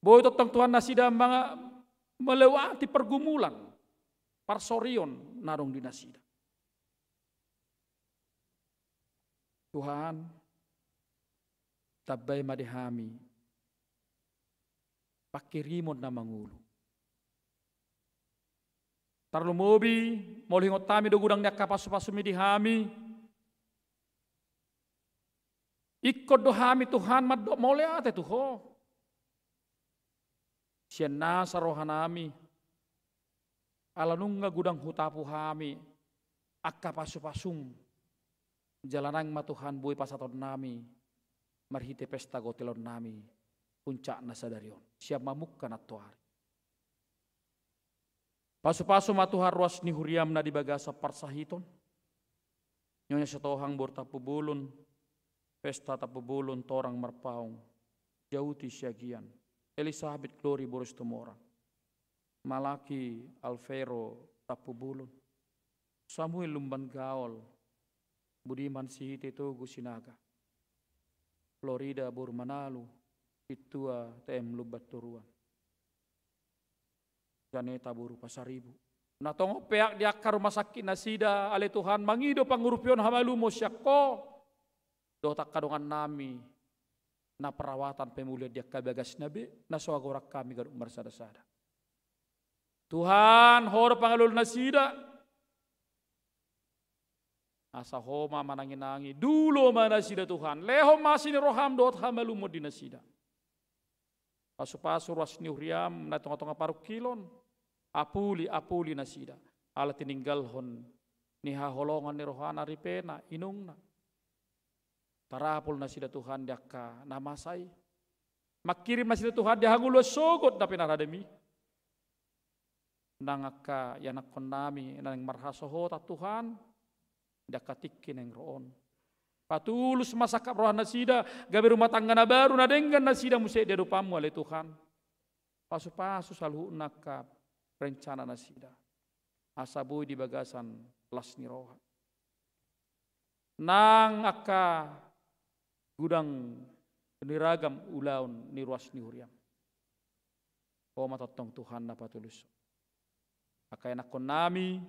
Boi tongtong Tuhan nasida manga-, melewati pergumulan, parsorion na adong di nasida. Tuhan, tambai ma di hami pangkirimon na mangolu. Tarlumobi, molo huingot hami do godang ni angka pasupasumi di hami, Ingkon do hami Tuhan mandok mauliate tu Ho. Sian nasa rohanami, ala nunga godang hutapu hami angka pasu-pasum. Jala naeng ma Tuhan boi pasahatonnami marhite pesta gotelonnami puncakna sadari on sian mamungka nantoari. Pasu-pasu ma Tuhan ruas ni huriam na di bagasan parsahiton. Nyonya Sitohang boru Tampubolon, Pesta Tampubolon, Torang Marpaung, Jauti Siagian, Elisabet Glory boru Situmorang, Malaki Alvero Tampubolon, Samuel Lumban Gaol, Budiman Sihite Togu Sinaga, Florida boru Manalu, Sintua T M Lumban Toruan, Janeta boru Pasaribu. Na tongon peak di angka rumah sakit nasida, ale Tuhan, mangido pangurupion hamalumon sian Ho dohot angka dongannami na perawatan pemulihan di angka bagasna be, na so agorang hami ganup marsada-sada. Tuhan, Ho do pangalului nasida. Asa Ho ma manangi-nangi, dulo ma nasida Tuhan, lehon ma asi ni roham dohot hamalumon di nasida. Pasu-pasu ruas ni huriam na di tonga-tonga parungkilon, apuli, apuli nasida, ala tininggalhon ni haholongan ni rohana ripena, inongna. Tarapul nasida Tuhan di angka na masa i. Mangkirim nasida Tuhan di hangoluan sogot na pinarademi. Nang angka ianakkonnami na naeng marhasohotan Tuhan, di angka tingki naeng ro on. Patulus ma sangkap roha nasida, gabe rumah tangga na baru na denggan nasida muse di adopanmu ale Tuhan. Pasu-pasu saluhutna angka rencana nasida. Asa boi di bagasan las ni roha. Nang angka godang ni ragam ulaon ni ruas ni huriam, Ho ma tongtong Tuhan na patulushon. Angka ianakkonnami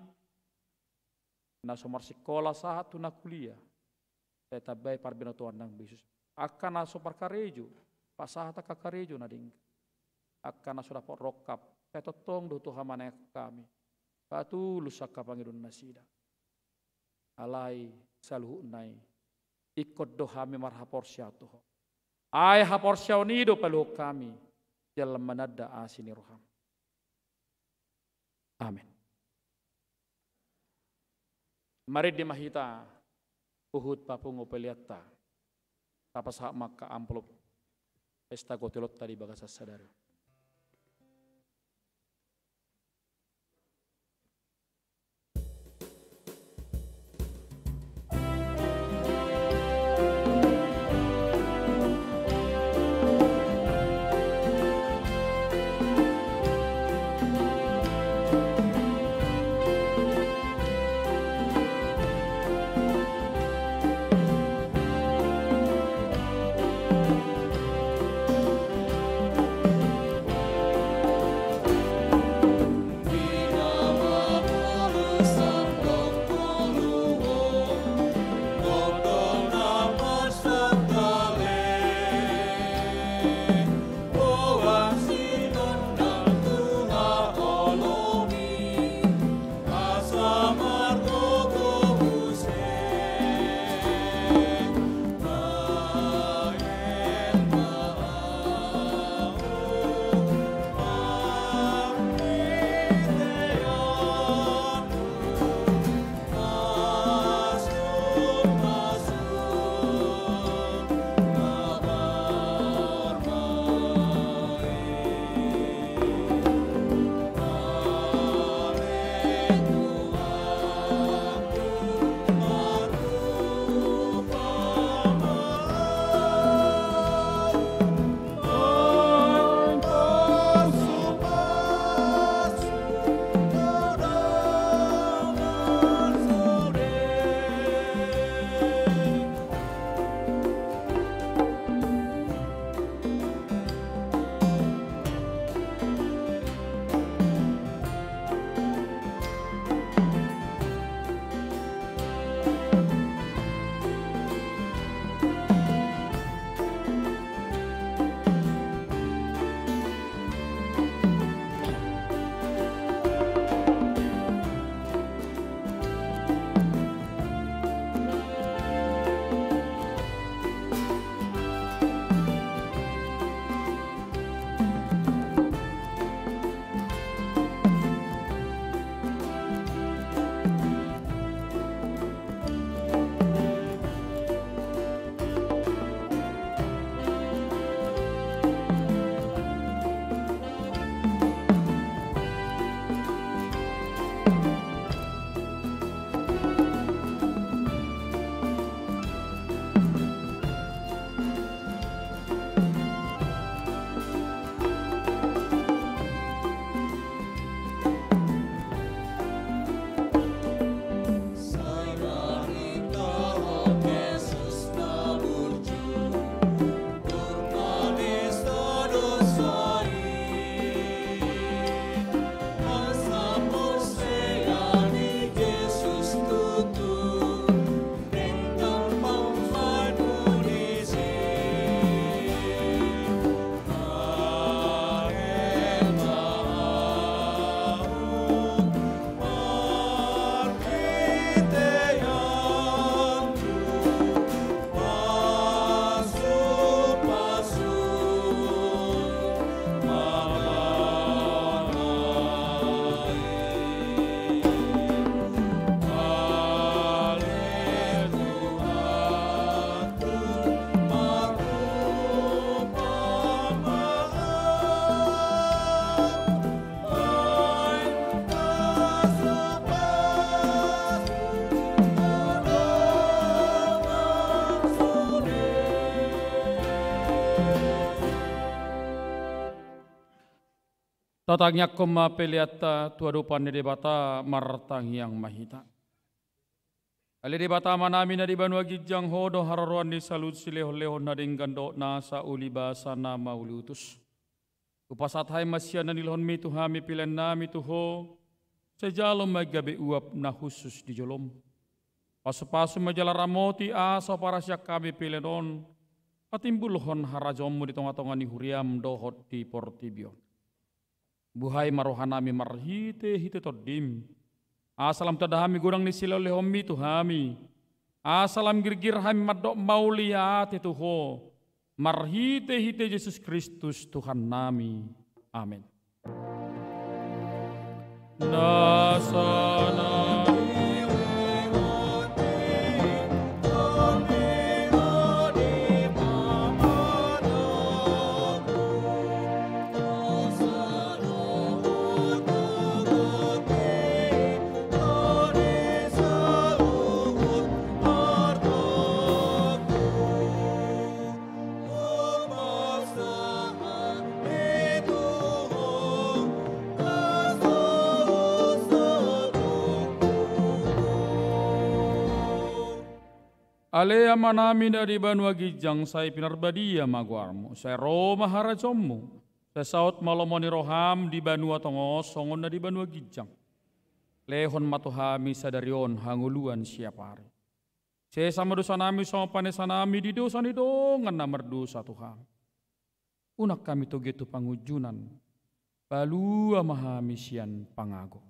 na so marsikola sahat tu na kuliah, sai tambai parbinotoan nang be Jesus. Angka na so parkarejo, pasahat angka karejo na denggan. Angka na so dapot rongkap, sai tongtong do tu hamanangion hami. Patulus angka pangidoan nasida. Alai saluhutna i, ingkon do hami marhaporseaon tu Ho. Ai haporseaon i do paluahon hami jala mananda asi ni roham. Amen. Marende ma hita huhut papungu peleanta. Tapasahat ma angka amplop pesta gotelonta di bagasan sadari on. Tatangiangkon ma peleanta tu adopan ni Debata, martangiang ma hita. Ale Debata Amanami na di banua ginjang, Ho do haroroan ni saluhut silehonlehon na denggan dohot nasa uli basa na mauliutus. Hupasahat hami ma sian na nilehonmi tu hami peleannami tu Ho, sai jalo ma i gabe uap na hushus di jolom. Pasupasu ma jala ramoti asa huparasian hami pelean on patimbulhon harajaonmu di tongatonga ni huriam dohot di portibi on. Buhai ma rohanami marhitehite Tondim, asa lam tanda hami godang ni silehonlehonmi tu hami, asa lam girgir hami mandok mauliate tu Ho, marhitehite Jesus Kristus Tuhannami. Amen. Ale Amanami na di banua ginjang, sai pinarbadia ma goarmu, sai ro ma harajaonmu, sai saut ma lomo ni roham di banua tonga on songon na di banua ginjang. Lehon ma tu hami sadari on hangoluan siapari. Sesa ma dosanami songon panesanami di dosa ni dongan na mardosa tu hami. Unang hami togihon tu pangunjunan, palua ma hami sian pangago.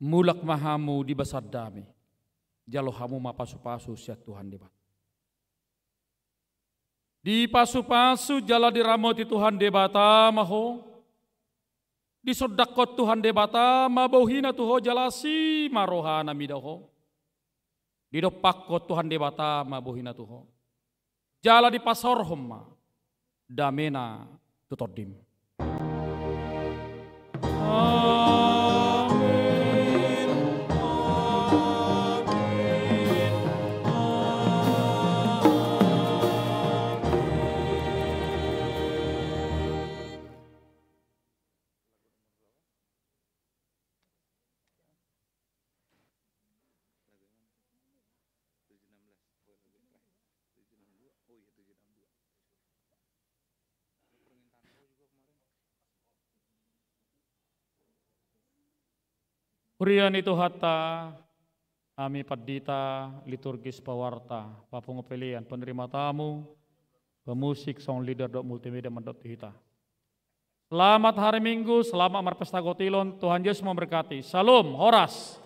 Mulak ma hamu di bagasan dame. Jalo hamu ma pasupasu sian Tuhan Debata. Dipasupasu jala diramoti Tuhan Debata ma ho. Disondangkon Tuhan Debata ma bohina tu ho jala asi ma rohana mida ho. Didompakkon Tuhan Debata ma bohina tu ho. Jala dipasaorhon ma damena tu tondim. Amen. Amen. Amen. Huria ni Tuhanta, hami pandita, liturgis, pawarta, papungu pelean, penerima tamu, pemusik, sound leader dohot multimedia mandok tu hita. Selamat hari Minggu, selamat marpesta gotilon, Tuhan Yesus memberkati. Shalom, horas.